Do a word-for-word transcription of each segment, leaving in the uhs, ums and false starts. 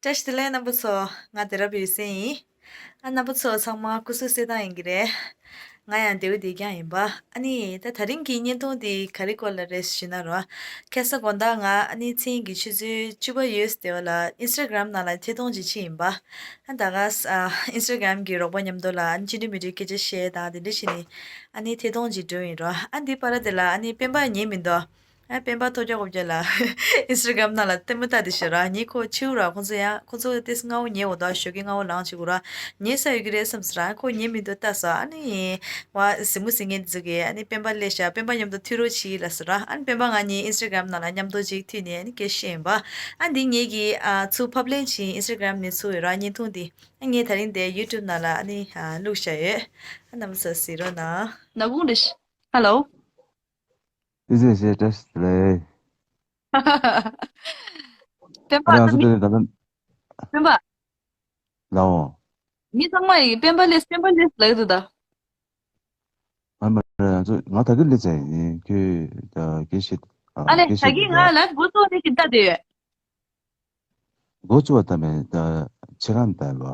བཀྲ་ཤིས་བདེ་ལེགས་རྣམ་པ་ཚོ། ང་བདེ་རབ་ཡོད་སེམས་ཡིན། ཨ་རྣམ་པ་ཚོ་ཚང་མ་སྐུ་གཟུགས་གསལ་ཐང་ཡིན་གྱི་རེད། ང་ཡང་བདེ་བོ་བདེ་རྐྱང་ཡིན་པ། ཨ་ནི་ད་དེ་རིང་གི་བརྙན་ཐུང་འདི་ག་རེ་སྐོར་ལ་རེད་ཞུས་ན་རོ། ཁ་སང་དགོང་དག་ང་ཨ་ནི་མཚན་གྱི་ཆུ་ཚོད་བཅུ་པ་ཡོལ་སྟེ་བ་ལ་ཨིན་སི་ཊ་གྷ་རམ་ནང་ལ་ཐད་གཏོང་ཅིག་ཕྱིན་ཡིན་པ། ཨ་ད་ག་ཨ་ཨིན་སི་ཊ་གྷ་རམ་གྱི་རོགས་པ་མཉམ་དུ་ལ་ཨ་ནི་ཅི་འདྲ་མི་འདྲའི་སྐད་ཆ་བཤད་དང་དེ་འདྲ་བྱས་ནས་ཨ་ནི་ཐད་གཏོང་ཅིག་འགྲོ་ཡིན་རོ། ཨ་འདི་བར་དེ་ལ་ཨ་ནི་སྤེན་པ་ཉན་མི་འདུག་ཨ་སྤེན་པ་ཐོབ་རྒྱག་གོ་རྒྱག་ལ་ཨིན་སི་ཊ་གྷ་རམ་ནང་ལ་ལྟད་མོ་ལྟ་དེ་ཤོད་ར། ངས་ཁོ་ཕྱིའུ་ར། ཁོ་ཚོ་ཡང་ཁོ་ཚོ་ཏེས་སྔ་བོ་ཉལ་འོ་དོ། ཞོགས་ཀས་སྔ་བོ་ལངས་བྱེད་དགོས་ར། ཉལ་ས་ཡོད་ཀྱི་རེད་བསམ་ཟེར་ར། ཁོ་ཉན་མི་འདུག་ལྟ་ས། ཨ་ནི་བ་གཟིགས་མོ་གཟིགས་མཁན་དེ་ཚོ་གིས་ཨ་ནི་སྤེན་པ་སླེབས་ཤག་སྤེན་པ་མཉམ་དུ་ཐུག་རོགས་བྱེད་ལ་ཟེར་ར། ཨ་ནི་སྤེན་པ་ང་གཉིས་ཨིན་སི་ཊ་གྷ་རམ་ནང་ལ་མཉམ་དུ་ཅིག་མཐུད་ནས་ཨ་ནི་སྐད་བཤད་ཡིན་པ། ཨ་འདི་ངེད་ཀྱིས་ཨ་ཚུར་ཕབ་ལེན་བྱས། ཨིན་སི་ཊ་གྷ་རམ་ནས་ཚུར་ཡོད་ར་བརྙན་ཐུང་འདི། ཨ་ངས་དེ་རིང་དེ་ཡུ་ཊུབ་ནང་ལ་ཨ་ནི་ཨ་བླུགས་བཞག་ཡོད། ཨ་རྣམ་པ་ཚོ་གཟིགས་རོགས་གནང་། ནག་ཁུང་རེད། ཧ་ལོ། ཨི་ཟེ་ཟེ་བཀྲ་ཤིས་བདེ་ལེགས། སྤེན་པ་ཨ་ད་ང་ཚོ་ནི་དེ་ནས་ད་ལྟ། སྤེན་པ། ལའོ། མི་ཚང་མ་ཡིས་སྤེན་པ་ལེས་སྤེན་པ་ལེས་ལབ་ཀྱི་འདུག་ད། ཨ་མ་རེད། ང་ཚོ་ང་ད་གི་ལེ་ཚན་ཡིན། ཁྱོད་ད་སྐད་བཤད། ཨ་ཨ་ལེ། སྐད་ད་བཤད་གི་དགོས་ང་ད། ལ་འགོ་གཙོ་བོ་དེ་ཞིག་ལྟ་དེ་ཡོད། འགོ་གཙོ་བོ་ད་མེད། ད་ཕྱི་རང་ད་ལོ།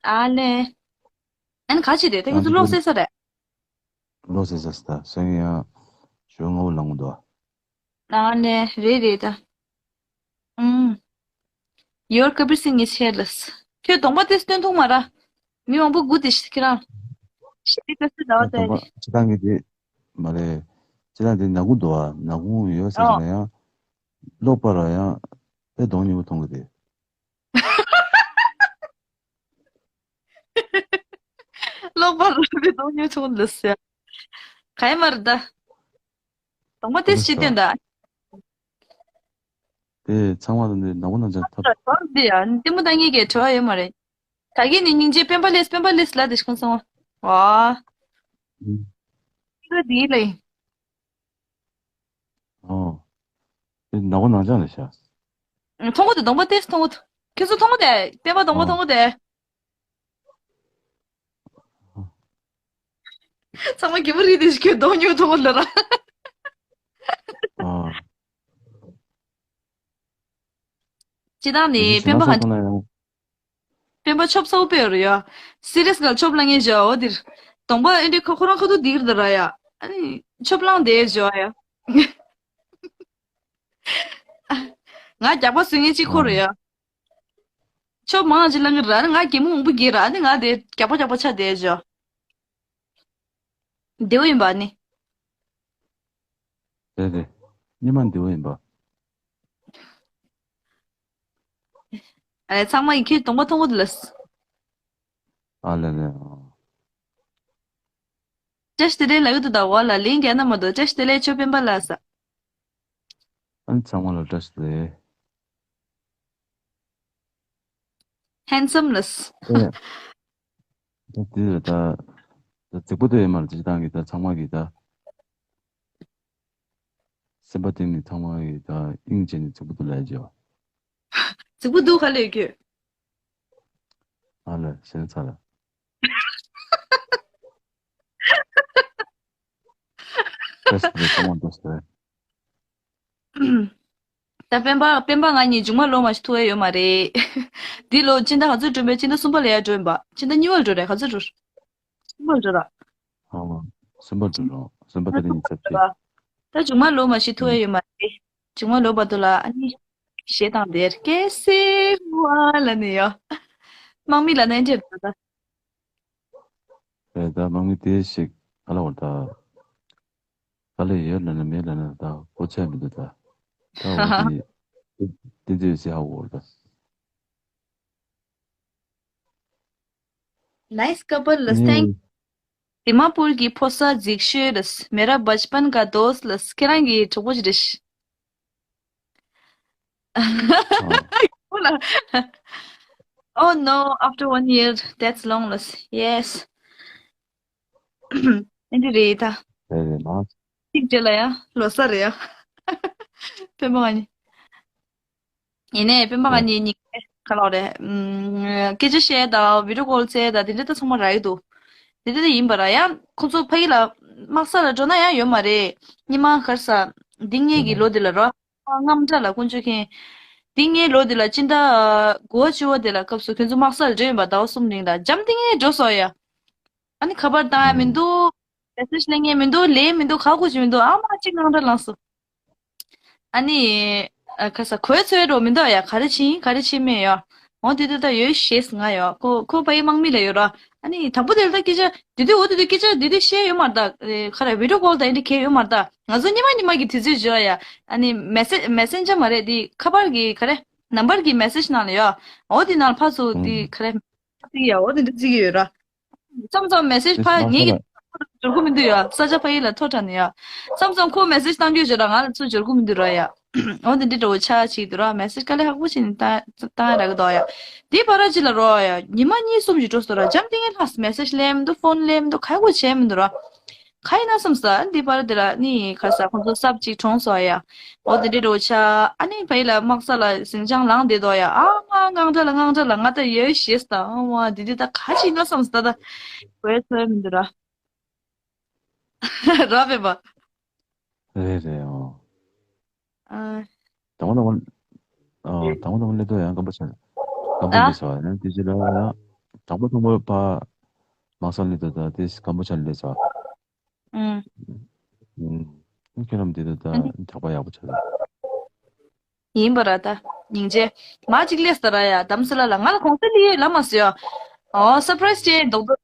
ཨ་ལེ། ཨ་ནི་ག་ཅི་རེད། དེ་ང་ཚོ་ལོག་སེ་ས་རེད། ལོག་སེ་ས་ས་ད་སང་ཡང་ཞོ་ངོ་བོ་ལང་འདུག་ཨ་ལེ། རེད་རེད་ད། ཨུམ། Your Kabir Singh is here ལགས། ཁྱོད་གདོང་པ་དེ་སྟོན་ཐུང་མ་ར། མི་མང་པོ་སྒུག་དེ་ཤི་ཁྱེད་རང་། ཤི་དེ་ག་སི་ཟླ་བ་ཨ་གདོང་པ་ཙེ་རེད། སྤྱི་བཏང་གི་དེ་མ་རེད། སྤྱི་བཏང་དེ་ནག་ཁུང་འདུག་ཨ་ནག་ཁུང་ཡོད་ཟེར་ཨོ། ན་ཡང་། ལོག་པ་ར་ཡང་། དཔེ་གདོང་ཉེ་བོ་མཐོང་གི་དེ། ལོག་པ་ར་དཔེ་གདོང་ཉེ་བོ་མཐོང་ལགས་ཟེར། ག་ཡེ་མ་རེད་ད། གདོང་པ་དེ་ཨ་ཤི་ས། སྟོན་ད། དེ་ཚང་མ་དང་དེ་ནག་པོ་ནང་ཆ་ཐབས། ཐབས་དེ་ཡ་ལྟད་མོ་ལྟ་ངེས་ཀྱི་བྲོ་བ་ཡོད་མ་རེད། ད་གིན་ནི་སྙིང་རྗེ་སྤེན་པ་ལེས་སྤེན་པ་ལེས་ལ་དེ་ཤོང་སོང་། ཝ། ཨུམ། ཁྱི་ར་དེ་ལེ། ཨོ། དེ་ནག་པོ་ནང་ཆ་ལ་ཤ། མཐོང་གོ་དེ་གདོང་པ་དེ་མཐོང་གོ། ཁྱེད་ཚོ་མཐོང་གོ་དེ་སྤེན་པ་གདོང་པ་ཨོ། མཐོང་གོ་དེ། ཚང་མ་གད་མོ་རིལ་དེ་ཞིག་གི་གདོང་ཉུང་མཐོང་གོ་ལ་ར། ཨོ། སྤྱི་བཏང་ནི་སྤེན་པ་ག་ཁོང་ལ་ཡང་། སྤེན་པ་ཆོབ་ཚ་བོ་དཔེ་ཡོད་རེད་ཡ། སི་རི་ཡས་ག་ལ་ཆོབ་ལ་ངེས་བྱ་འོ་དེར། གདོང་པ་ཨེ་འདྲི་ཁོ་ཁོ་རང་ཁ་ཐུག་དིར་དེ་ར་ཡ། ཨ་ནི་ཆོབ་ལང་དེ་བྱ་ཡ། ང་རྒྱག་པ་སུ་ངེས་ཅིག་ཁོ་རེད་ཡ། ཆོབ་མང་ཅིག་ལ་ངེས་ར་ང་གད་མོ་མང་པོ་གིས་ར་ཨ་ནི་ང་དེ་རྒྱག་པ་རྒྱག་པ་ཆ་དེ་བྱ། བདེ་བོ་ཡིན་པ་ནི། རེད་རེད། སྙེ་མ་བདེ་བོ་ཡིན་པ། ཨ་ཚང་མ་ཡིན་ཁྱེད་གདོང་པ་མཐོང་གོ་དེ་ལས། ཨ་ལེ་ལེ། ཨ། བཀྲ་ཤིས་བདེ་ལེགས་ལབ་ཀྱི་འདུག་ད་འོ་ལ་ལན་རྒྱག་ན་མ་གཏོགས། བཀྲ་ཤིས་བདེ་ལེགས་ཆོས་སྤེན་པ་ལགས་ས། ཨ་ནི་ཚང་མ་ལ་བཀྲ་ཤིས་བདེ་ལེགས། ཧན་སམ་ལགས། ཨེ། ད་དེ་ད་ད་རྫིག་པོ་དེ་ཡོད་མ་རེད། སྤྱི་བཏང་གི་ད་ཚང་མ་གི་ད། སེམས་པ་གཏིང་ནས་ཚང་མ་གི་ད་དབྱིངས་ཅན་ནས་རྫིག་པོ་འདུག་ལབ་བྱས། རྫིག་པོ་འདུག་ག་ལས་ཁྱོད། ཨ་ལས་ཟེར་ཚར་ལ། བཀྲ་ཤིས་བདེ་ལེགས་ཚང་མ་བཀྲ་ཤིས་བདེ་ལེགས། ད་སྤེན་པ་སྤེན་པ་ང་གཉིས་མཇུག་མ་ལོ་མ་ཞིག་ཐུག་ཡ་ཡོད་མ་རེད། འདི་ལོ་སྤྱི་ཟླ་ག་ཚོད་འགྲོ་མེད། སྤྱི་ཟླ་གསུམ་པ་ལ་ཡར་འགྲོ་ཡིན་པ། སྤྱི་ཟླ་གཉིས་པ་ལ་འགྲོ་རེད། ག་ཚོད་འགྲོ། གསུམ་པ་ལ་འགྲོ་ར། ཨ་མ། གསུམ་པ་འགྲོ་རོགས། གསུམ་པ་ད་ལན་ཚབ་ཆེ། ད་མཇུག་མ་ལོ་མ་ཞིག་ཐུག་ཡ་ཡོད་མ་རེད། མཇུག་མ་ལོ་བར་དུ་ལ་ཨ་ནི་གཞས་དང་དེར་སྐད་སེ་བ་ལ་ནི་ཡོ། དམག་མི་ལ་ནན་ཏེར་ད་ད། ཨེ་ད་དམག་མི་དེ་ཞིག་ག་ལ་བར་ད། ག་ལ་ཡོད་ལ་ན་མེད་ལ་ན་ད་གོ་ཆ་མི་འདུག་ད། ད་འོ་དེ་དེ་དེ་ཟེ་ཧ་འོ་ད། Nice couple ལ་thank། དི་མ་པུར་གྱི་ཕོ་གསར་རྫིག་ཤོས་རེད། मेरा बचपन का दोस्त ལ་ཁྱེད་རང་གི་གྲོགས་པོ་ཞིག་རེད། Oh no, after one year, that's long ལ། Yes. ཨེ་འདི་རེད་ད། རེད་རེད་མ། གཅིག་རྗེས་ལ་ཡ་ལོ་གསར་རེད་ཡ། སྤེན་པ་ང་གཉིས། ཡིན་ནའི་སྤེན་པ་ང་གཉིས་གཉིས་ཀ་ལོག་རེད། ཨུམ། སྐད་ཆ་བཤད་དང་བི་ཌི་ཡོ་ཀོལ་བྱས་དང་དེ་འདྲ་ད་ཚང་མ་རག་གི་འདུག་དེ་འདྲ་ད་ཡིན་པ་ར་ཡང་ཁོ་ཚོ་ཕ་གི་ལ་དམག་ས་ལ་འགྲོ་ན་ཡང་ཡོད་མ་རེད། སྙེ་མ་གར་ས་འདི་ངེད་ཀྱི་ལོ་འདི་ལ་རོ། དངངས་སྐྲག་ལ་དཀོན་མཆོག་མཁྱེན། འདི་ངའི་ལོ་འདི་ལ་སྤྱི་ཟླ་དགུ་པ་བཅུ་པ་འདི་ལ་སྐབས་སུ་ཁྱོད་ཚོ་དམག་སར་འགྲོ་ཡིན་པ་ཟླ་བ་གསུམ་རིང་ལ་འཇམ་ཐིང་ངེ་འགྲོ་སོང་ཡ། ཨ་ནི་ཁ་པར་བཏང་ཡ་མི་འདུག་མེ་སེ་ཇི་ལེན་མཁན་མི་འདུག་ལན་མི་འདུག་ག་གུ་ཅི་མི་འདུག་ཨ་མ་གཅིག་དངངས་སྐྲག་ལངས་སོང་། ཨ་ནི། ཨ་ཁ་ས་གོས་ཚོད་འགྲོ་མི་འདུག་ཡ། ག་རེ་ཕྱིན་ག་རེ་ཕྱིན་མེད་ཡ། འོ་དེ་དུས་ད་ཡོད་ཤེས་ང་ཡ། ཁོ་ཁོ་ཕ་ཡི་དམག་མི་ལ་ཡོད་ར། ཨ་ནི་དང་པོ་དེ་ལ་ད་སྐད་ཆ་དེ་དུས་འོ་དེ་དུས་སྐད་ཆ་དེ་དུས་བཤད་ཡོད་མ་རེད་ད། ཨེ་ཁ་ར་བི་ཌི་ཡོ་ཀོལ་ད་ཡིན་དེ་གས་ཡོད་མ་རེད་ད། ང་ཚོ་ཉི་མ་ཉི་མ་གི་དུས་ཚོད་བརྗོད་ཡ། ཨ་ནི་མེ་སེ་མེ་སེན་ཇར་མ་རེད་དེ་ཁ་པར་གི་ག་རེ་ནམ་བར་གི་མེ་སེ་ཇི་ནང་ལ་ཡ། འོ་དེ་ནང་ལ་ཕར་ཚུར་དེ་ག་རེ་ཅིག་ཡ་འོ་དེ་འདྲ་ཅིག་ཡོད་ར། མཚམས་མཚམས་མེ་སེ་ཇི་ཕ་ངེད་ཀྱི་འབྱོར་གི་མི་འདུག་ཡ། ས་ཆ་ཕ་ཡི་ལ་ཐོ་དྲ་ནི་ཡ། མཚམས་མཚམས་ཁོ་མེ་སེ་ཇི་བཏང་རྒྱུ་བྱོས་ར་ང་ལ་ཚུར་འབྱོར་གི་མི་འདུག་ར་ཡ། འོ་དེ་འདྲ་འདྲ་བོ་ཆགས་ཅིག་འདུག་ར། མེ་སེ་ཇི་དཀའ་ལས་ཁག་པོ་བྱས་ནས་བཏང་བཏང་ཡ་རག་གི་འདུག་ཡ། དེའི་བར་ཅིག་ལ་རོ་ཡ་ཉི་མ་གཉིས་གསུམ་ཞིག་འགྲོ་སོང་ར། འཇམ་ཐིང་ངེ་ལྷག་མེ་སེ་ཇི་ལེན་མི་འདུག་ཕོན་ལེན་མི་འདུག་ག་ཡ་གོ་བྱས་མི་འདུག་ར། ག་ཡིན་ན་བསམ་ས། འདི་བར་དེ་ལ་ནི་ཁ་ས་ཁོང་ཚོ་སབ་ཅིག་གྲོངས་སོང་ཡ། འོ་དེ་འདྲའི་འགྲོ་ཆ། ཨ་ནི་ཕ་ཡི་ལ་དམག་ས་ལ་ཟིང་ཆང་ལངས་བསྡད་དོ་ཡ། ཨ་མ་དངངས་སྐྲག་ལ་དངངས་སྐྲག་ལ་ང་ད་ཡོད་ཤེས་ད། ཨ་མ་འདི་འདི་ད་ག་ཅིག་ཡིན་ན་བསམ་ས་ད་ད་གོ་ཡ་ཚོད་མི་འདུག་ར། ར་བས་པ། རེད་རེད་ཨོ། ཨ། དང་པོ་དང་པོ། ཨོ་དང་པོ་དང་པོ་སླེབས་དུས་ཡང་སྐམ་པོ་ཆགས། སྐམ་པོ་ཨ། སླེབས་སོང་ཡང་དེ་རྗེས་ལ་ཡང་། དང་པོ་དང་པོ་ཕ། མང་སང་སླེབས་དུས་ད་དེ་སྐམ་པོ་ཆགས་སླེབས་སོང་། ཨུམ། ཨུམ། ཁྱོད་རང་དེ་དུས་ད་ཨ་ནི། དག་པ་ཡག་པོ་ཆགས་སོང་། ཡིན་པ་ར་ད། སྙིང་རྗེ། མ་གཅིག་སླེབས་སོང་ར་ཡ་དམ་སེ་ལ་ལ་ང་ལ་གོང་སེ་ལི་ཡོད་ལ་མ་སོ་ཡ། ཨོ་སར་པ་རའི་སི་ཅེ་རྡོག་རྡོག་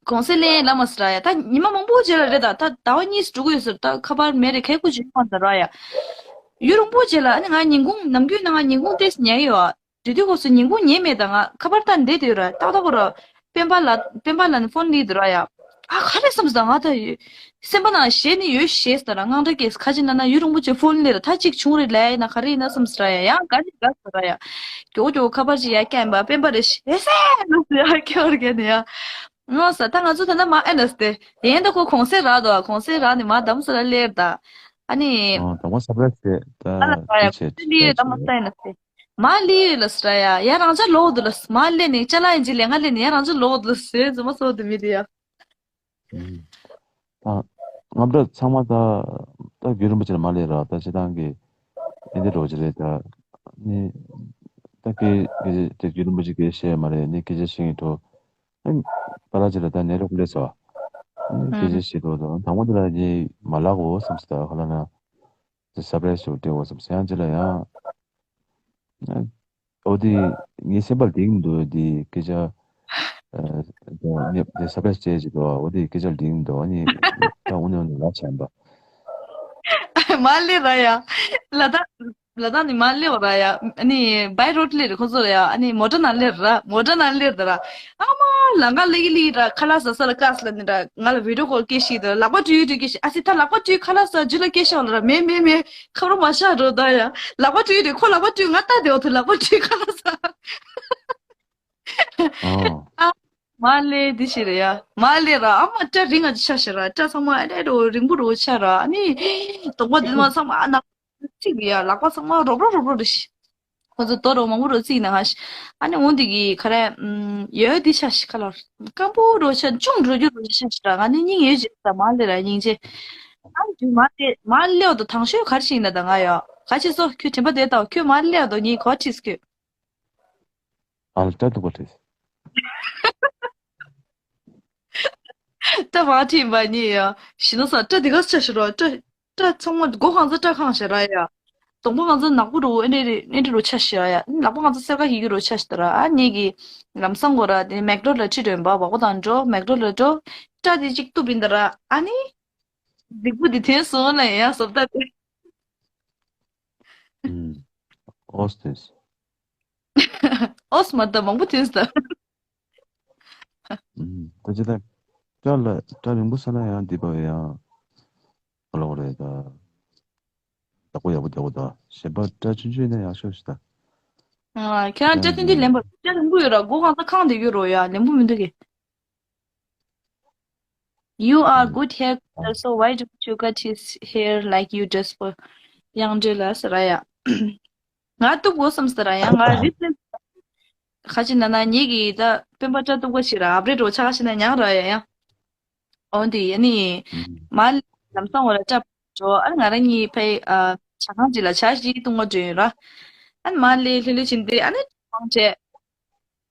གོང་སེ་ལེན་ལ་མ་སི་ར་ཡ། ད་ཉི་མ་མང་པོ་རྗེས་ལ་རེད་ད། ད་ཟླ་བ་གཉིས་འགྲོ་གི་ཡོད་ཟེར། ད་ཁ་པར་མེད་རེད་ག་གུ་ཅི་མ་ད་ར་ཡ། ཡུན་རིང་པོ་རྗེས་ལ་ཨ་ནི་ང་ཉིན་གུང་ནམ་རྒྱུན་ན་ང་ཉིན་གུང་ཏེས་ཉལ་ཡོད་ཨ། དུས་དུས་སྐབས་སུ་ཉིན་གུང་ཉལ་མེད་ད་ང་ཁ་པར་ལྟ་བསྡད་དུས་ར་ཏག་ཏག་གོ་ར། སྤེན་པ་ལ་སྤེན་པ་ལ་ནི་ཕོན་ལི་དུ་ར་ཡ། ཨ་ག་རེ་བསམ་ས་ང་ད་ཡོད། སེམས་པ་ནང་ཞེད་ནི་ཡོད་ཞེས་ད་ར་དངངས་སྐྲག་སྐྱེས་ཁ་ཅིག་ན་ན་ཡུན་རིང་པོ་ཅིག་ཕོན་ལི་ར་ད་ཅིག་བྱུང་རེད་ལས་ཡིན་ན་ག་རེ་ཡིན་ན་བསམ་ས་ར་ཡ་ཡང་ག་ཅིག་ག་ས་ར་ཡ། མགྱོགས་མགྱོགས་ཁ་པར་ཅིག་ཡ་སྐྱེན་པ་སྤེན་པ་རེ་ཞེ་སེ་ལ་སུ་ཡ་སྐྱེ་བར་གྱི་ནི་ཡ། ངོ་ས་ད་ང་ཚོ་ད་ལྟ་མ་ཨེ་ན་སྟེ། ཡན་ད་ཁོ་གོང་སེ་རག་དོ་གོང་སེ་རག་ནི་མ་དམ་སུ་ལ་སླེབས་ད། ཨ་ནི། ཨོ་དང་པོ་སར་པ་རའི་སི་དེ་ད་ཨ་ལ་ར་ཡ་དེ་ཆེ་གོང་སེ་ལི་ཡོད་ད་མ་ས་ཨེ་ན་སྟེ། མ་ལི་ཡོད་ལ་སི་ར་ཡ་ཡ་རང་ཅག་ལོག་དུ་ལ་སི་མ་ལེ་ནི་ཅ་ལ་ཡིན་ཅི་ལེ་ང་ལེ་ནི་ཡ་རང་ཅག་ལོག་དུ་ལ་སི་ཟེར་མ་སོ་དུ་མི་དེ་ཡ། ཨ། དངངས་སྐྲག་ཚང་མ་ད་ད་རྒྱུན་རིང་པོ་ཅིག་ལ་མ་སླེབས་ར་ད་སྤྱི་བཏང་གི་ཨེ་འདི་འདྲ་བོ་ཅིག་རེད་ད། ནི་ད་གི་གི་དེ་རྒྱུན་རིང་པོ་ཅིག་གི་བཤད་མ་རེད་ནི་སྐད་ཆ་བཤད་ངེས་འགྲོ། ཨ་ནི་པ་ལགས་ཅིག་ལ་ད་ནད་རོགས་སླེབས་སོང་། ཨ་ནི་སྐད་ཆ་ཨུམ། བཤད་འགྲོ་དང་དང་པོ་དེ་ལ་ངས་མ་ལབ་དགོས་བསམ་སོང་ད་ག་ལ་ན། དེ་སར་པ་རའི་སི་ཞིག་སྤྲད་དགོས་བསམ་སོང་ཡང་ཅིག་ལ་ཡང་། ཨ། འོ་དེ་ངའི་སེམས་པར་ལྡིང་འདུག་དེ་སྐད་ཆ། ཨ། དེ་ངས་དེ་སར་པ་རའི་སི་བྱས་ཅིག་འདུག་འོ་དེ་སྐད་ཆ་ལྡིང་འདུག་ཨ་ནི་ད་དངོས་གནས་ལ་བྱས་པ། མ་སླེབས་ར་ཡ། ལ་དྭགས་ལ་དྭགས་ནས་མ་སླེབས་ར་ཡ། ཨ་ནི་བའི་རོཌ་སླེབས་རེད་ཁོ་ཚོ་ལ་ཡ། ཨ་ནི་མོ་ཊ་ནང་སླེབས་ར་མོ་ཊ་ནང་སླེབས་ར། ཨ་མ་ལང་ཀ་སླེབས་ཀྱི་སླེབས་ར་ཁ་ལག་ཟ་ས་ལ་བཀག་སླེབས་ནི་ར་ང་ལ་བི་ཌི་ཡོ་ཀོལ་སྐད་ཤིག་དང་ལག་པ་བྲུས་བྲུས་སྐད་ཤིག་ཨ་ཙི་ད་ལག་པ་བྲུས་ཁ་ལག་ཟ་རྒྱུ་ལ་སྐད་ཤོག་ལ་ར་མེད་མེད་མེད། ཁ་རོ་མ་ཤ་རོ་ད་ཡ། ལག་པ་བྲུས་དེ་ཁོ་ལག་པ་བྲུས་ང་ལྟ་དེ་འོ་ཐུ་ལག་པ་བྲུས་ཁ་ལག་ཟ། ཨོ། ཨ། མ་ལེ་འདི་ཞིག་རེད་ཡ། མ་ལེ་ར་ཨ་མ་སྐྲ་རིང་ང་ཅི་ཆ་ཤ་ར་སྐྲ་ཚང་མ་ཨ་ལེ་རོ་རིང་པོ་རོ་ཆ་ར་ཨ་ནི། དོག་པ་འདི་མ་ཚང་མ་ཨ་ན་གཅིག་ཡ་ལག་པ་ཚང་མ་རོབ་རོ་རོབ་རོ་རེ་ཤི། ཁོ་ཚོ་དོ་རོ་མང་པོ་རོ་རྩིས་ན་ང་ཤི། ཨ་ནི་འོང་འདི་གི་ཁ་ར་ཡོད་འདི་ཆ་ཤི་ཁ་ལོར་སྐམ་པོ་རོ་ཆ་ཆུང་འགྲོ་རྒྱུ་རོ་ཆ་ཤ་ཤི་ར་ང་ནི་སྙིང་ཡོད་ཅི་ད་མ་ལེ་ར་སྙིང་རྗེ། ཨ་ནི་མ་ལེ་མ་ལེ་འོ་དོ་དང་ཤོས་གར་ཤི་ཡིན་ན་ད་ང་ཡོ་ག་ཆེ་སོ་ཁྱོད་དྲན་པ་དེ་ལྟ་ཁྱོད་མ་ལེ་འོ་དོ་ངའི་གོ་ཁྲིས་ཁྱོད། ཨ་ལ་སྐྲ་གཏུབ་པ་རེད། སྐྲ་མ་ཁྲིད་པ་ཉིད་ཡ། ཞི་ན་ས་སྐྲ་འདི་ག་ས་ཆ་ཤི་རོ་སྐྲ། སྐྲ་ཚང་མ་མགོ་གང་ཚ་སྐྲ་གང་ཤ་ར་ཡ། གདོང་པ་གང་ཚ་ནག་པོ་རུ་ཨེ་འདྲེ་རེ་ཨེ་འདྲེ་རུ་ཆ་ཤི་ར་ཡ། ལག་པ་གང་ཚ་སེར་ཁ་ཡི་གི་རུ་ཆ་ཤི་ད་ར་ཨ་ཉེ་གི། ལམ་སང་གོ་ར་དེ་མེག་ཌོ་ལ་ཁྲིད་འགྲོ་ཡིན་པ་བ་གོ་དང་འགྲོ་མེག་ཌོ་ལ་འགྲོ། སྐྲ་དེ་གཅིག་གཏུབ་ཡིན་ད་ར་ཨ་ནི། སྡིག་པོ་འདི་འཐེན་སོང་ལ་ཡ་སོབ་ད་དེ། ཨུམ། ཨོས་ཏེས། ཨོས་མ་ད་མང་པོ་འཐེན་སོང་ད། ཨུམ། ད་ཅི་ད། སྐྲ་ལ་སྐྲ་རིང་པོ་ས་ན་ཡང་འདི་པ་ཡང་། ཨ་ལོག་རེད་ད། བདག་པོ་ཡག་པོ་བདག་པོ་ད། གཞན་པ་སྐྲ་ཆུང་ཆུང་ཡིན་ན་ཡག་ཤོས་ཤིག་ད། ཨ། ཁྱེད་རང་སྐྲ་ཐུང་ཐུང་ལེན་པ་སྐྲ་རིང་པོ་ཡོད་ར་མགོ་གང་ས་ཁང་དེ་ཡོད་རོ་ཡ་ལེན་པོ་མི་འདུག་གི། You are good hair color, so why don't you cut his hair like you dress for young Jewel ཟེར་ར་ཡ། ང་གཏུབ་དགོས་བསམ་ཟེར་ར་ཡ་ང་རིབ་ལེ། ཁ་ཅིག་ན་ན་ཉིད་ཀྱིས་ད་སྤེན་པ་སྐྲ་གཏུབ་དགོས་ཞིག་ར་ཨབ་རེ་རོ་ཆག་ཤི་ན་ཉང་ར་ཡ་ཡ། འོན་ཏེ་ཨ་ནི། མ་ལམ་སང་བ་ལ་སྐྲ་འགྲོ་ཨ་ང་རང་གཉིས་ཕའི་ཨ་ཇ་ཁང་ཅིག་ལ་ཇ་ཞིག་བཏུང་བ་འགྲོ་ཡོད་ར། ཨ་ནི་མར་ལས་ལྷོད་ལྷོད་བྱས་ཏེ་ཨ་ནི་སྒྲུང་མང་བྲིས།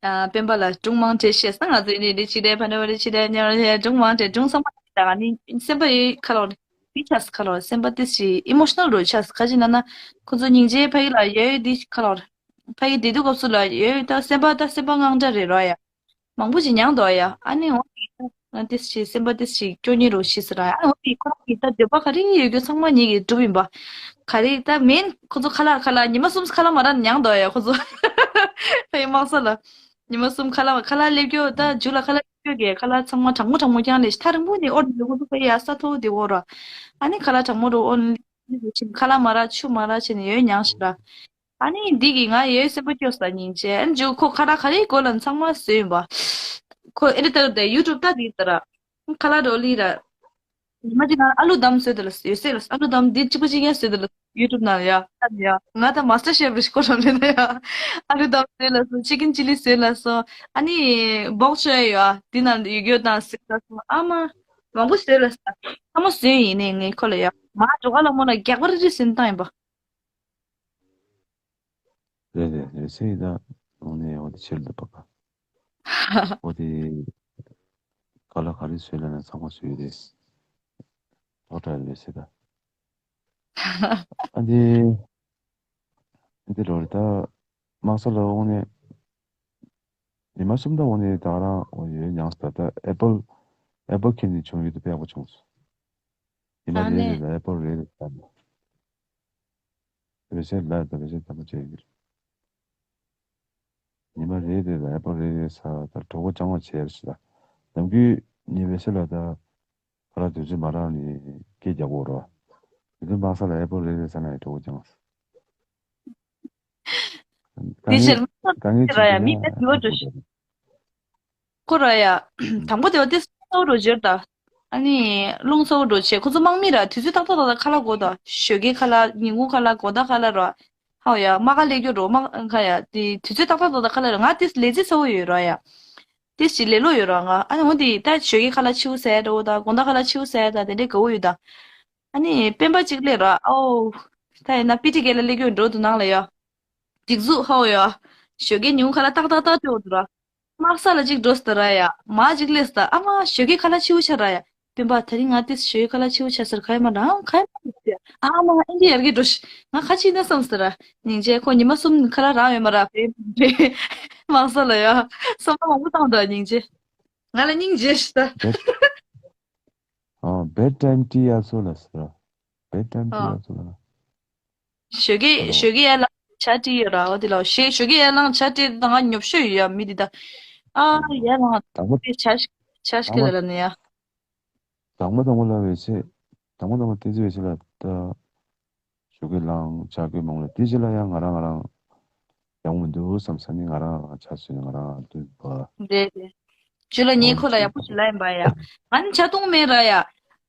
ཨ་སྤེན་པ་ལ་སྒྲུང་མང་བྲིས་ཤེས་ན། ང་ཚོ་ཡིན་ནི་འདི་ཅི་འདྲའི་ཕ་ནོ་བ་རི་ཅི་འདྲའི་ཉ་ར་ཅི་འདྲའི་སྒྲུང་མང་བྲིས། སྒྲུང་ཚང་མ་ད་ཨ་ནི་སེམས་པ་ཡི་ཁ་ལོ་རི་ཆགས་ཁ་ལོ་སེམས་པ་ཏི་ཞིག་ཨི་མོ་ཤི་ནལ་རུ་ཆགས་ཁ་ཅིག་ན་ན་ཁོ་ཚོ་སྙིང་རྗེ་ཕ་ཡི་ལ་ཡོད་འདི་ཁ་ལོ་ཕ་ཡི་འདི་དུས་སྐབས་སུ་ལ་ཡོད་ད་སེམས་པ་ད་སེམས་པ་དངངས་སྐྲག་རེད་རོ་ཡ། མང་པོ་ཅིག་མྱངས་འདུག་ཡ། ཨ་ནི་འོ་དེ་ཏིས་ཅིག་སེམས་པ་ཏིས་ཅིག་སྐྱོ་ཉེ་རུ་ཤི་ཟེར་ར། ཨ་ནི་འོ་དེ་ཁོ་རང་གི་ད་འདོད་པ་ག་རེ་ཡོད་རྒྱུ་ཚང་མ་ཉིད་ཀྱིས་གྲུབ་ཡིན་པ། ག་རེ་ད་མེན་ཁོ་ཚོ་ཁ་ལག་ཁ་ལག་ཉི་མ་གསུམ་ཁ་ལག་མ་རག་མྱངས་འདུག་ཡ་ཁོ་ཚོ། ཕ་ཡི་དམག་ས་ལ་ཉི་མ་གསུམ་ཁ་ལག་ཁ་ལག་སླེབས་རྒྱུ་ད་རྒྱུ་ལ་ཁ་ལག་སླེབས་རྒྱུ་གི་ཁ་ལག་ཚང་མ་གྲང་མོ་གྲང་མོ་རྐྱང་ལས་ཐག་རིང་པོ་ནས་ཨོ་རེད། ཁོ་ཚོ་ཕ་ཡི་ཡ་ས་ཐོག་དེ་འོ་ར། ཨ་ནི་ཁ་ལག་གྲང་མོ་རུ་ཨོ་ཁ་ལག་མ་རག་ཆུ་མ་རག་བྱས་ནས་ཡོད་མྱངས་ཤི་ར། ཨ་ནི་འདི་གིས་ང་ཡོད་སེམས་པ་སྐྱོ་ས་ཉིན་བྱས། ཨ་ནི་ཇོ་ཁོ་ཁ་ལག་ག་རེ་དགོས་ལབ་ཚང་མ་བཟོས་ཡིན་པ། ཁོ་ཨེ་འདྲ་ལྟ་གི་ཡུ་ཊུབ་ལྟ་དེ་ལྟ་ར། ཁ་ལག་རོ་ལི་ར། ཉི་མ་གཅིག་ང་ཨ་ལུ་དམ་བཟོས་དེ་ལ་ཡོད་སེ་ལ་ཨ་ལུ་དམ་འདི་གཅིག་པ་གཅིག་རྐྱང་བཟོས་དེ་ལ་ཡུ་ཊུབ་ནང་ཡ་ཨ་ཡ་ང་ད་མ་སི་ཊར་ཤེཕ་རེ་ཤི་ཁོ་རང་རེད་ན་ཡ། ཨ་ལུ་དམ་བཟོས་ལ་སོ་ཅི་ཀིན་ཅི་ལི་བཟོས་ལ་སོ། ཨ་ནི་བོག་ཆོས་ཡ་འདི་ནང་ཡོད་ཡོད་དང་བཟོས་ལ་སོ་ཨ་མ་མང་པོ་བཟོས་ལ་སོ་ཚང་མ་བཟོས་ཡིན་ནས་ངས་ཁོ་ལ་ཡ་མ་འགྲོ་ག་ལ་མོ་ན་རྒྱག་པ་རེ་རེ་བཟོས་བཏང་ཡིན་པ། རེད་རེད་རེད་སེ་ཡི་ད་ནང་ནས་འོ་དེ་ཕྱིར་འདུག་པ་ག་འོ་དེ་ག་ལ་ག་རེ་བཟོས་ལ་ན་ཚང་མ་བཟོས་རེད། ཐོག་དྲ་ལས་སེ་ད་ཨ་དེ་འདི་རོ་རེད་ད་དམག་ས་ལ་འོང་ནས་ཉི་མ་གསུམ་ད་འོང་ནས་ད་རང་འོ་ཡོད་ཉངས་ད་ད་ཨེ་པལ་ཨེ་པལ་ཁྱེར་ནས་བྱུང་ཡོད་དུ་དཔེ་ཡག་པོ་བྱུང་སོང་། ཉི་མ་རེ་རེ་ལ་ཨེ་པལ་རེ་རེ་ད་ནས། བེ་སེ་ལ་དང་བེ་སེ་དམ་པ་བྱས་ཡོད། ཉི་མ་རེ་རེ་ལ་ཨེ་པོ་རེ་རེ་ས་དང་གྲོགས་པོ་ཅང་བ་བྱས་རེ་ཞིག་ལ། ནམ་རྒྱུན་ཉི་བེ་སེ་ལ་དང་ཁ་ལག་དུས་ཚོད་མ་རག་ནས་སྐད་རྒྱག་གོ་རོ། དེ་དུས་མང་ས་ལ་ཨེ་པོ་རེ་རེ་ས་ན་ཡི་གྲོགས་པོ་ཅང་བ། དེ་ཕྱིར་དཀའ་ངལ་ཅིག་ར་ཡ་མི་དེ་དུས་བ་འགྲོ་ཤི། ཁོ་ར་ཡ། དང་པོ་དེ་བ་དེ་སོ་རོ་བརྗོད་ད། ཨ་ནི། རླུང་སོ་རོ་བྱས་ཁོ་ཚོ་དམག་མི་ར་དུས་ཚོད་ཏག་ཏག་ཏག་ཏག་ཁ་ལག་དགོས་ད། ཞོགས་ཀའི་ཁ་ལག་ཉིན་གུང་ཁ་ལག་དགོང་དག་ཁ་ལག་ར། ཧའོ་ཡ་མ་ག་ལས་རྒྱུ་རོ་མ་ཁ་ཡ་དེ་དུས་ཚོད་ཏག་ཏག་ཏག་ཏག་ཁ་ལག་ར་ང་དེ་ལས་རྩིས་ཚ་བོ་ཡོད་ར་ཡ། དེ་ཞིག་ལས་ལོ་ཡོད་ར་ང་ཨ་ནི་འོ་དེ་ད་ཞོགས་ཀའི་ཁ་ལག་ཆིའུ་ཟས་འགྲོ་ད་དགོང་དག་ཁ་ལག་ཆིའུ་ཟས་ད་དེ་འདྲའི་དགའ་བོ་ཡོད་ད། ཨ་ནི་སྤེན་པ་གཅིག་ལས་ར་ཨའོ། ད་ཡིན་ན་པི་ཊི་ཁེ་ལ་ལས་རྒྱུ་འགྲོ་དུ་ནང་ལ་ཡ། སྒྲིག་འཛུགས་ཧའོ་ཡ། ཞོགས་ཀའི་ཉིན་གུང་ཁ་ལག་ཏག་ཏག་ཏག་སྤྲོད་འོ་དུ་ར། དམག་ས་ལ་གཅིག་འགྲོ་སྟེ་ར་ཡ། མ་གཅིག་སླེབས་སྟེ་ཨ་མ་ཞོགས་ཀའི་ཁ་ལག་ཆིའུ་ཆ་ར་ཡ། སྤེན་པ་ད་རིང་ང་ཏིས་ཞོགས་ཀའི་ཁ་ལག་ཆིའུ་ཆ་ཟེར་ག་ཡ་མ་རང་ག་ཡ་མ་ཟེར་ཨ་མ་ཨིན་ཇི་ཡར་གི་འགྲོ་ཤི་ང་ཁ་ཆི་ན་བསམ་སྟེ་ར། སྙིང་རྗེ་ཁོ་ཉི་མ་གསུམ་ཁ་ལག་རག་ཡོད་མ་ར་བེ་བེ། དམག་ས་ལ་ཡ། བསམ་བློ་མང་པོ་བཏང་འདྲ་སྙིང་རྗེ། ང་ལ་སྙིང་རྗེ་ཤི་ད། ཨ་བེད་ཊའིམ་ཊི་ཡ་སོ་ལ་ཟེར་ར། བེད་ཊའིམ་ཊི་ཨ། ཡ་སོ་ལ། ཞོགས་ཀས་ཨ་ལོ། ཞོགས་ཀས་ཡར་ལངས་ཇ་སྤྲད་ཡོད་ར་བ་དེ་ལ་ཞེས་ཞོགས་ཀས་ཡར་ལངས་ཇ་སྤྲད་དང་ང་ཉོབ་ཤོས་ཡོད་ཡ་མི་དེ་ད། ཨ་ཡར་ལངས་དང་པོ་དེ་ཇ་ཇ་དང་ཞིག་པོ་ལ་ལ་ནི་ཡ། དང་པོ་དང་པོ་ལ་བས་ཚེ། དང་པོ་དང་པོ་ཏེ་ཚེ་བས་ཚེ་ལ་ད། ཞོགས་ཀས་ལངས་ཇ་གོས་མང་ལ་དེ་རྗེས་ལ་ཡང་ང་རང་ང་རང་ཡག་མི་འདུག་བསམ་ས་ནི་ང་རང་ང་རང་ཇ་བཟོས་ནས་ང་རང་ང་འདུག་པ། རེད་རེད། ཇུ་ལ་ངས་ཨོ་ཁོ་ལ་ཡག་པོ་ཞིག་ལབ་ཡིན་པ་ཡ། ང་ནི་ཇ་འཐུང་མེད་ར་ཡ།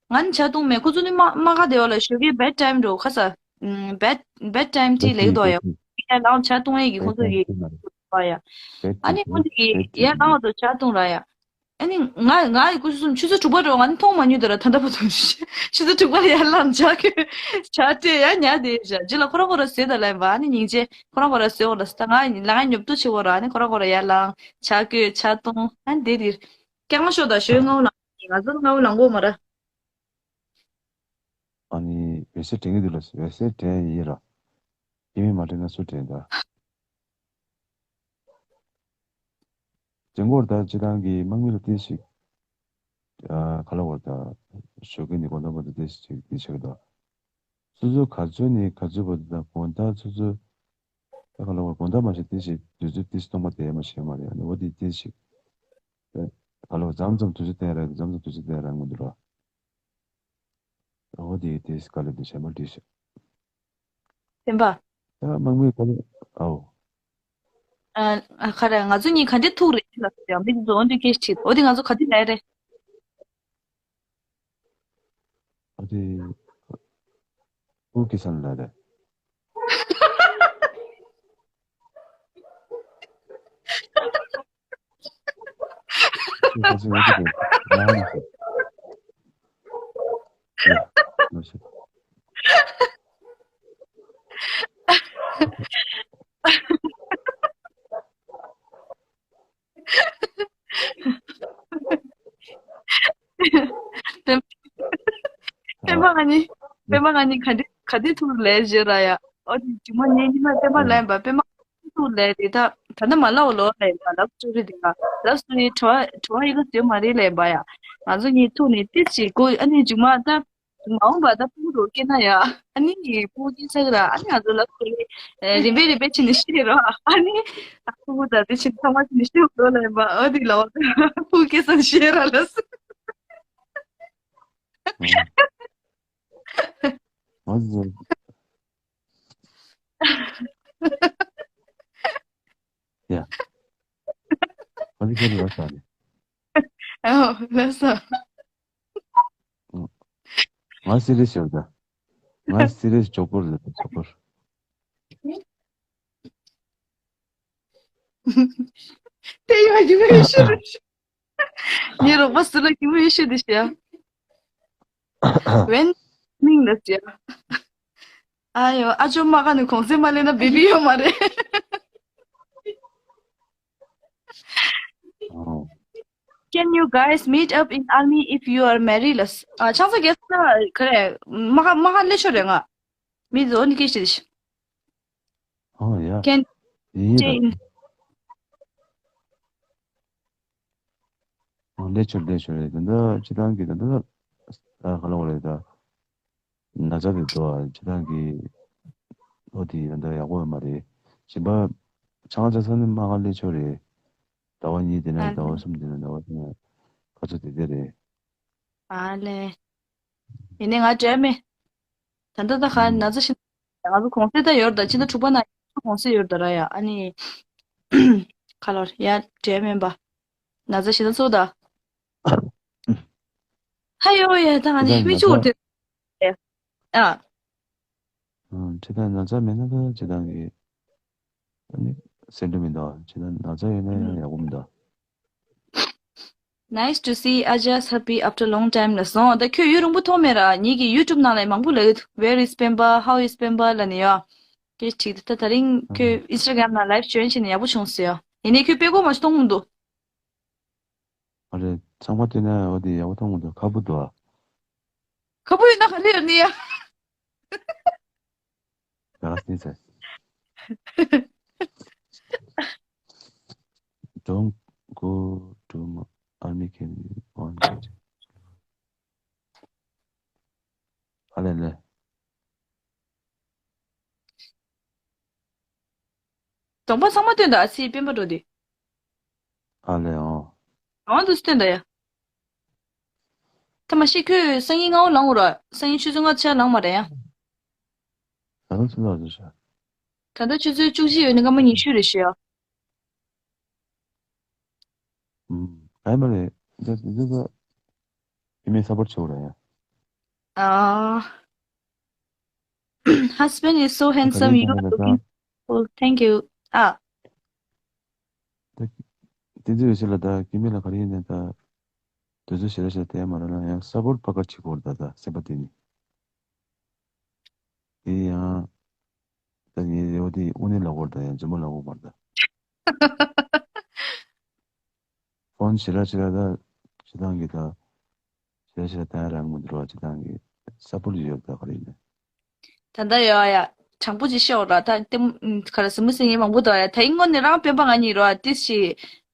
ང་ནི་ཇ་འཐུང་མེད་ཁོ་ཚོ་ནི་མ་མ་ག་དེ་བ་ལ་ཞོགས་ཀས་བེད་ཊའིམ་འགྲོ་ཁ་ས། བེད་བེད་ཊའིམ་ཊི་ལེགས་དོ་ཡ། ཡ་ལའང་ཇ་འཐུང་ཡས་ཀྱི་ཁོ་ཚོ་ཡི་པ་ཡ། ཨ་ནི་ཁོ་ཚོ་གི་ཡ་ལའང་དུ་ཇ་འཐུང་ར་ཡ། ཨ་ནི་ང་ང་ཡི་སྐུ་གསུམ་ཆུ་ཚོད་དྲུག་པ་རེད་བ། ང་ནི་མཐོང་མ་མྱོང་དེ་ར་ད་ལྟ་བར་དུ། ཆུ་ཚོད་དྲུག་པ་ལ་ཡར་ལངས་ཇ་གོས་ཇ་སྤྲད་ཡ་ཉལ་དེ་བཞག་རྗེས་ལ་ཁོ་རང་ཁོ་རང་བཟོས་ད་ལབ་པ། ཨ་ནི་སྙིང་རྗེ་ཁོ་རང་ཁོ་རང་བཟོས་འོ་ལ་ས་ད་ང་ལ་ང་ཉོབ་ཏོ་ཆེ་བོ་ར། ཨ་ནི་ཁོ་རང་ཁོ་རང་ཡར་ལངས་ཇ་གོས་ཇ་འཐུང་ཨ་ནི་དེ་དེ་རྐྱང་ཤོག་དང་ཞོའི་ང་བོ་ལངས་ང་ཚོ་ང་བོ་ལངས་གོ་མ་ར། ཨ་ནི་བེ་སེ་དྲན་གི་འདུག་ལ་བེ་སེ་དྲན་ཡིན་ར། ཡིན་མིན་མ་དྲན་ན་སུ་དྲན་ད། དེ་འགོར་ད་སྤྱི་བཏང་གི་དམག་མི་ལ་ཏོག་ཙམ་ཞིག་ཨ་ཁ་ལ་བར་ད་ཞོགས་ཀས་ནི་དགོང་དག་བར་དུ་ཏོག་ཙམ་ཞིག་དེ་བྱེད་ཀྱི་འདུག་སོ་སོ་ག་ཚོད་ནས་ག་ཚོད་བར་དུ་ད་དགོང་དག་སོ་སོ་ད་ཁ་ལ་བར་དགོང་དག་མ་བྱས་ཏོག་ཙམ་དུས་ཚོད་ཏོག་ཙམ་སྟོང་པ་དེ་མ་བྱས་མ་རེད། ཨ་ནི་འོ་དེ་ཏོག་ཙམ་ཞིག་ཁ་ལ་བར་མཚམས་མཚམས་དུས་ཚོད་བསྟན་ར་མཚམས་མཚམས་དུས་ཚོད་བསྟན་ར་མི་འདུག་ར། འོ་དེ་ཏོག་ཙམ་དཀའ་ལས་དེ་བྱས་མ་བྲིས་ཤག་སེམས་པ། ཡ་དམག་མི་ག་ལེ་ཨའོ། ཨ་ཨ་ཁ་རེ་ང་ཚོ་གཉིས་ག་འདྲས་ཐུག་རེད་ལ་ཡང་མི་ཚོ་འོ་འདྲས་སྐད་ཆ་དྲིས་འོ་དེ་ང་ཚོ་ག་དུས་ལས་རེད། ཨ་དེ་ཨུ་ཀི་སན་ལ་རེད། ཁྱེད་ཁ་སང་འོ་དེ་རེད་ང་ཧ་མི་ཤེས། ཡ་མ་ཤེས། སྤེན་པ་ང་གཉིས། སྤེན་པ་ང་གཉིས་ག་འདྲ་ག་འདྲ་ཐུག་ལས་བཞེས་ར་ཡ། ཨོ་དེ་ཇུ་མ་ཉན་གཉིས་མ་སྤེན་པ་ལན་པ་སྤེན་པ་ཐུག་ལས་དེ་ད་ད་ནི་མ་ལའོ་ལོ་ལས་པ་ལབ་སུ་རི་དེ་ག་ལབ་སུ་རི་བྲོ་བ་བྲོ་བ་ཡི་ག་ཟེར་མ་རེད་ལས་པ་ཡ། ང་ཚོ་གཉིས་ཐུག་ནས་ཏི་ཞིག་གོ་ཨ་ནི་ཇུ་མ་ད། མ་འོངས་པ་ད་ཕྲུ་གུ་རོ་སྐྱེས་ན་ཡ། ཨ་ནི་ཕྲུ་གུ་སྐྱེས་ཚར་ར་ཨ་ནི་ང་ཚོ་ལབ་དེ་རིམ་པས་རིམ་པས་ཕྱིན་ནས་ཤི་རེད་རོ། ཨ་ནི་ཕྲུ་གུ་ད་དེ་ཕྱིན་ཚང་མ་ཕྱིན་ནས་ཤི་འགྲོ་ལ་ཡིན་པ་ཨ་དེ་ལ་ཕྲུ་གུ་སྐྱེས་ཚར་ཤི་ར་ལ་སི། ང་ཚོ། ཡ། ང་ཚོ་ཁྱེད་ལ་ས་རེད། ཨོ་ལ་ས། ང་སི་རི་ཡས་ཡོད་ད། ང་སི་རི་ཡས་ཇོ་ཀོར་རེད་ཇོ་ཀོར། དེ་ཡོད་ཀྱི་མེད་ཤི་རེད། ངའི་རོགས་པ་སུ་ལ་ཀྱི་མེད་ཤི་དེ་ཤི་ཡ། ཝེན་མིང་ལ་ཤི་ཡ། ཨ་ཡོ་ཨ་ཅོ་མ་ག་ནས་གོང་ཚད་མ་ལེན་ན་བེ་བི་ཡོད་མ་རེད། Can you guys meet up in army if you are married? ལ་ཨ་ཆང་ས་རྒྱལ་ས་ག་རེ་མ་ཧ་མ་ཧ་ལེ་ཤོ་རེད་ང་མི་ཟོ་ནི་ཀེ་ཤི་ཤི། ཨོ་ཡ། Can ཡིན་ཡིན་ད། ཨོ་ལེ་ཤོ་ལེ་ཤོ་རེད་ད་ལྟ་སྤྱི་བཏང་གི་ད་ལྟ་ཨ་ག་ལ་བ་རེད་ད། ན་ཚ་དེ་ཚོ་ཨ་སྤྱི་བཏང་གི་ཨོ་དེ་ད་ལྟ་ཡག་པོ་ཡོད་མ་རེད། གཞན་པ་ཆང་ས་ཆ་ས་ནི་མ་ཧ་ལེ་ཤོ་རེད། ཟླ་བ་གཉིས་དེ་ནས་ཨ་ཟླ་བ་ལེ། གསུམ་དེ་ནས་ཟླ་བ་གསུམ་ནས་ག་ཚོད་དེ་དེ་རེད། ཨ་ལེ། ཡིན་ནའི་ང་བྲེལ་མེད། ད་ལྟ་ད་ག་ན་ཚ་ཤི་ང་ཚོ་གོང་ཚད་ད་ཡོད་ད་ཕྱི་ཟླ་དྲུག་པ་ན་གོང་ཚད་ཡོད་ད་ར་ཡ་ཨ་ནི། ཁ་ལོར་ཡ་བྲེལ་མེད་པ། ན་ཚ་ཤི་ད་ཚོ་ད། ཧ་ཡོ་ཡ་ད་ང་ནི་མི་ཆུ་བོར་དེ། ཨ། ཁྱེད་དང་ན་ཚ་མེད་ན་ད་ཁྱེད་དང་གི་ཨ་ནི་སེམས་འདྲ་མི་འདུག་ཁྱེད་དང་ན་ཚ་ཡོད་ན་ཡང་ཡག་པོ་མི་འདུག Nice to see Aja's happy after long time ལ་སོང་། ད་ཁྱོད་ཡུན་རིང་པོ་མཐོང་མེད་ར། ངེད་ཀྱི་YouTube ནང་ལ་མང་པོ་ལབ་ཡོད། Where is Pemba? How is Pemba? ལ་ནི་ཡོ། ཁྱོད་ཅིག་ད་ད་རིང་ཁྱོད་Instagram ནང་live join བྱས་ནས་ཡག་པོ་བྱུང་སོང་ཡོ། ཡིན་ནའི་ཁྱོད་དཔེ་གོ་མ་ཞིག་མཐོང་མི་འདུག་ཨ་རེ་ཚང་མ་བལྟས་ན་འོ་དེ་ཡག་པོ་མཐོང་མི་འདུག་ཁ་བུ་འདུག་ཨ། ཁ་བུ་ཡོད་ན་ག་ལེ་ཡོད་ནི་ཡ། ཡག་སྲིད་ཟེར། Don't go to my army camp. You won't get it. ཨ་ལེ་ལེ། གདོང་པ་ཚང་མ་སྟོན་ད་ཨ་སི་སྤེན་པ་འགྲོ་དུས། ཨ་ལེ་ཨོ། གང་དུ་སྟོན་ད་ཡ། ཐ་མ་ཤི་ཁོས་སང་ཉིན་སྔ་བོ་ལངས་འོ་ར། སང་ཉིན་ཆུ་ཚོད་ལྔ་ཆ་ལངས་མ་རེད་ཡ། ད་ལོ་ཚུན་ལ་རེད་ཤག་ད་ལྟ་ཆུ་ཚོད་བཅུ་གཅིག་ཡོད་ནི་སྐར་མ་ཉི་ཤུ་རེད་ཤག་ཨུམ། ག་ཡི་མ་རེད། འདི་འདི་འདི་ཕི་མེ་སབ་པོར་ཆོག་ར་ཡ། ཨ། Husband is so handsome, you are looking cool. Thank you. ཨ། ད་དེ་ཚོའི་ཕྱིར་ལ་ད་ཀི་མི་ལ་ག་རེ་ཡིན་ནའི་ད་དུས་ཚོད་ཞེ་དྲག་ཞེ་དྲག་བསྡད་མ་རེད་ལ་ཡང་སབ་པོར་ཕ་ག་བྱེད་དགོས་རེད་ད་ད་སེམས་པ་དེ་ནི། དེ་ཡང་ད་ངའི་རེ་བ་དེ་དངོས་གནས་ལབ་དགོས་རེད་ད་ཡང་རྫུན་མ་ལབ་དགོས་མ་རེད་ད། ཕོན་ཞེ་དྲག་ཞེ་དྲག་ད་ཞེ་སྡང་གི་ད། ཞེ་ཞེ་ད་རང་མི་འདུག་བ་ཅི་དང་གི་ས་པོ་ལི་ཡོད་ད་ག་རེ་ཡིན། ད་ལྟ་ཡོད་ཡ། དྲང་པོ་ཅིག་ཤོད་ར་ད་ལྟེ་ག་རེ་ཟིན་མི་ཟིན་ངེས་མང་པོ་འདུག་ཡ། ད་ཡིན་ངོ་ནས་རང་སྤེན་པ་ང་གཉིས་རོ་ཏིས་ཤི་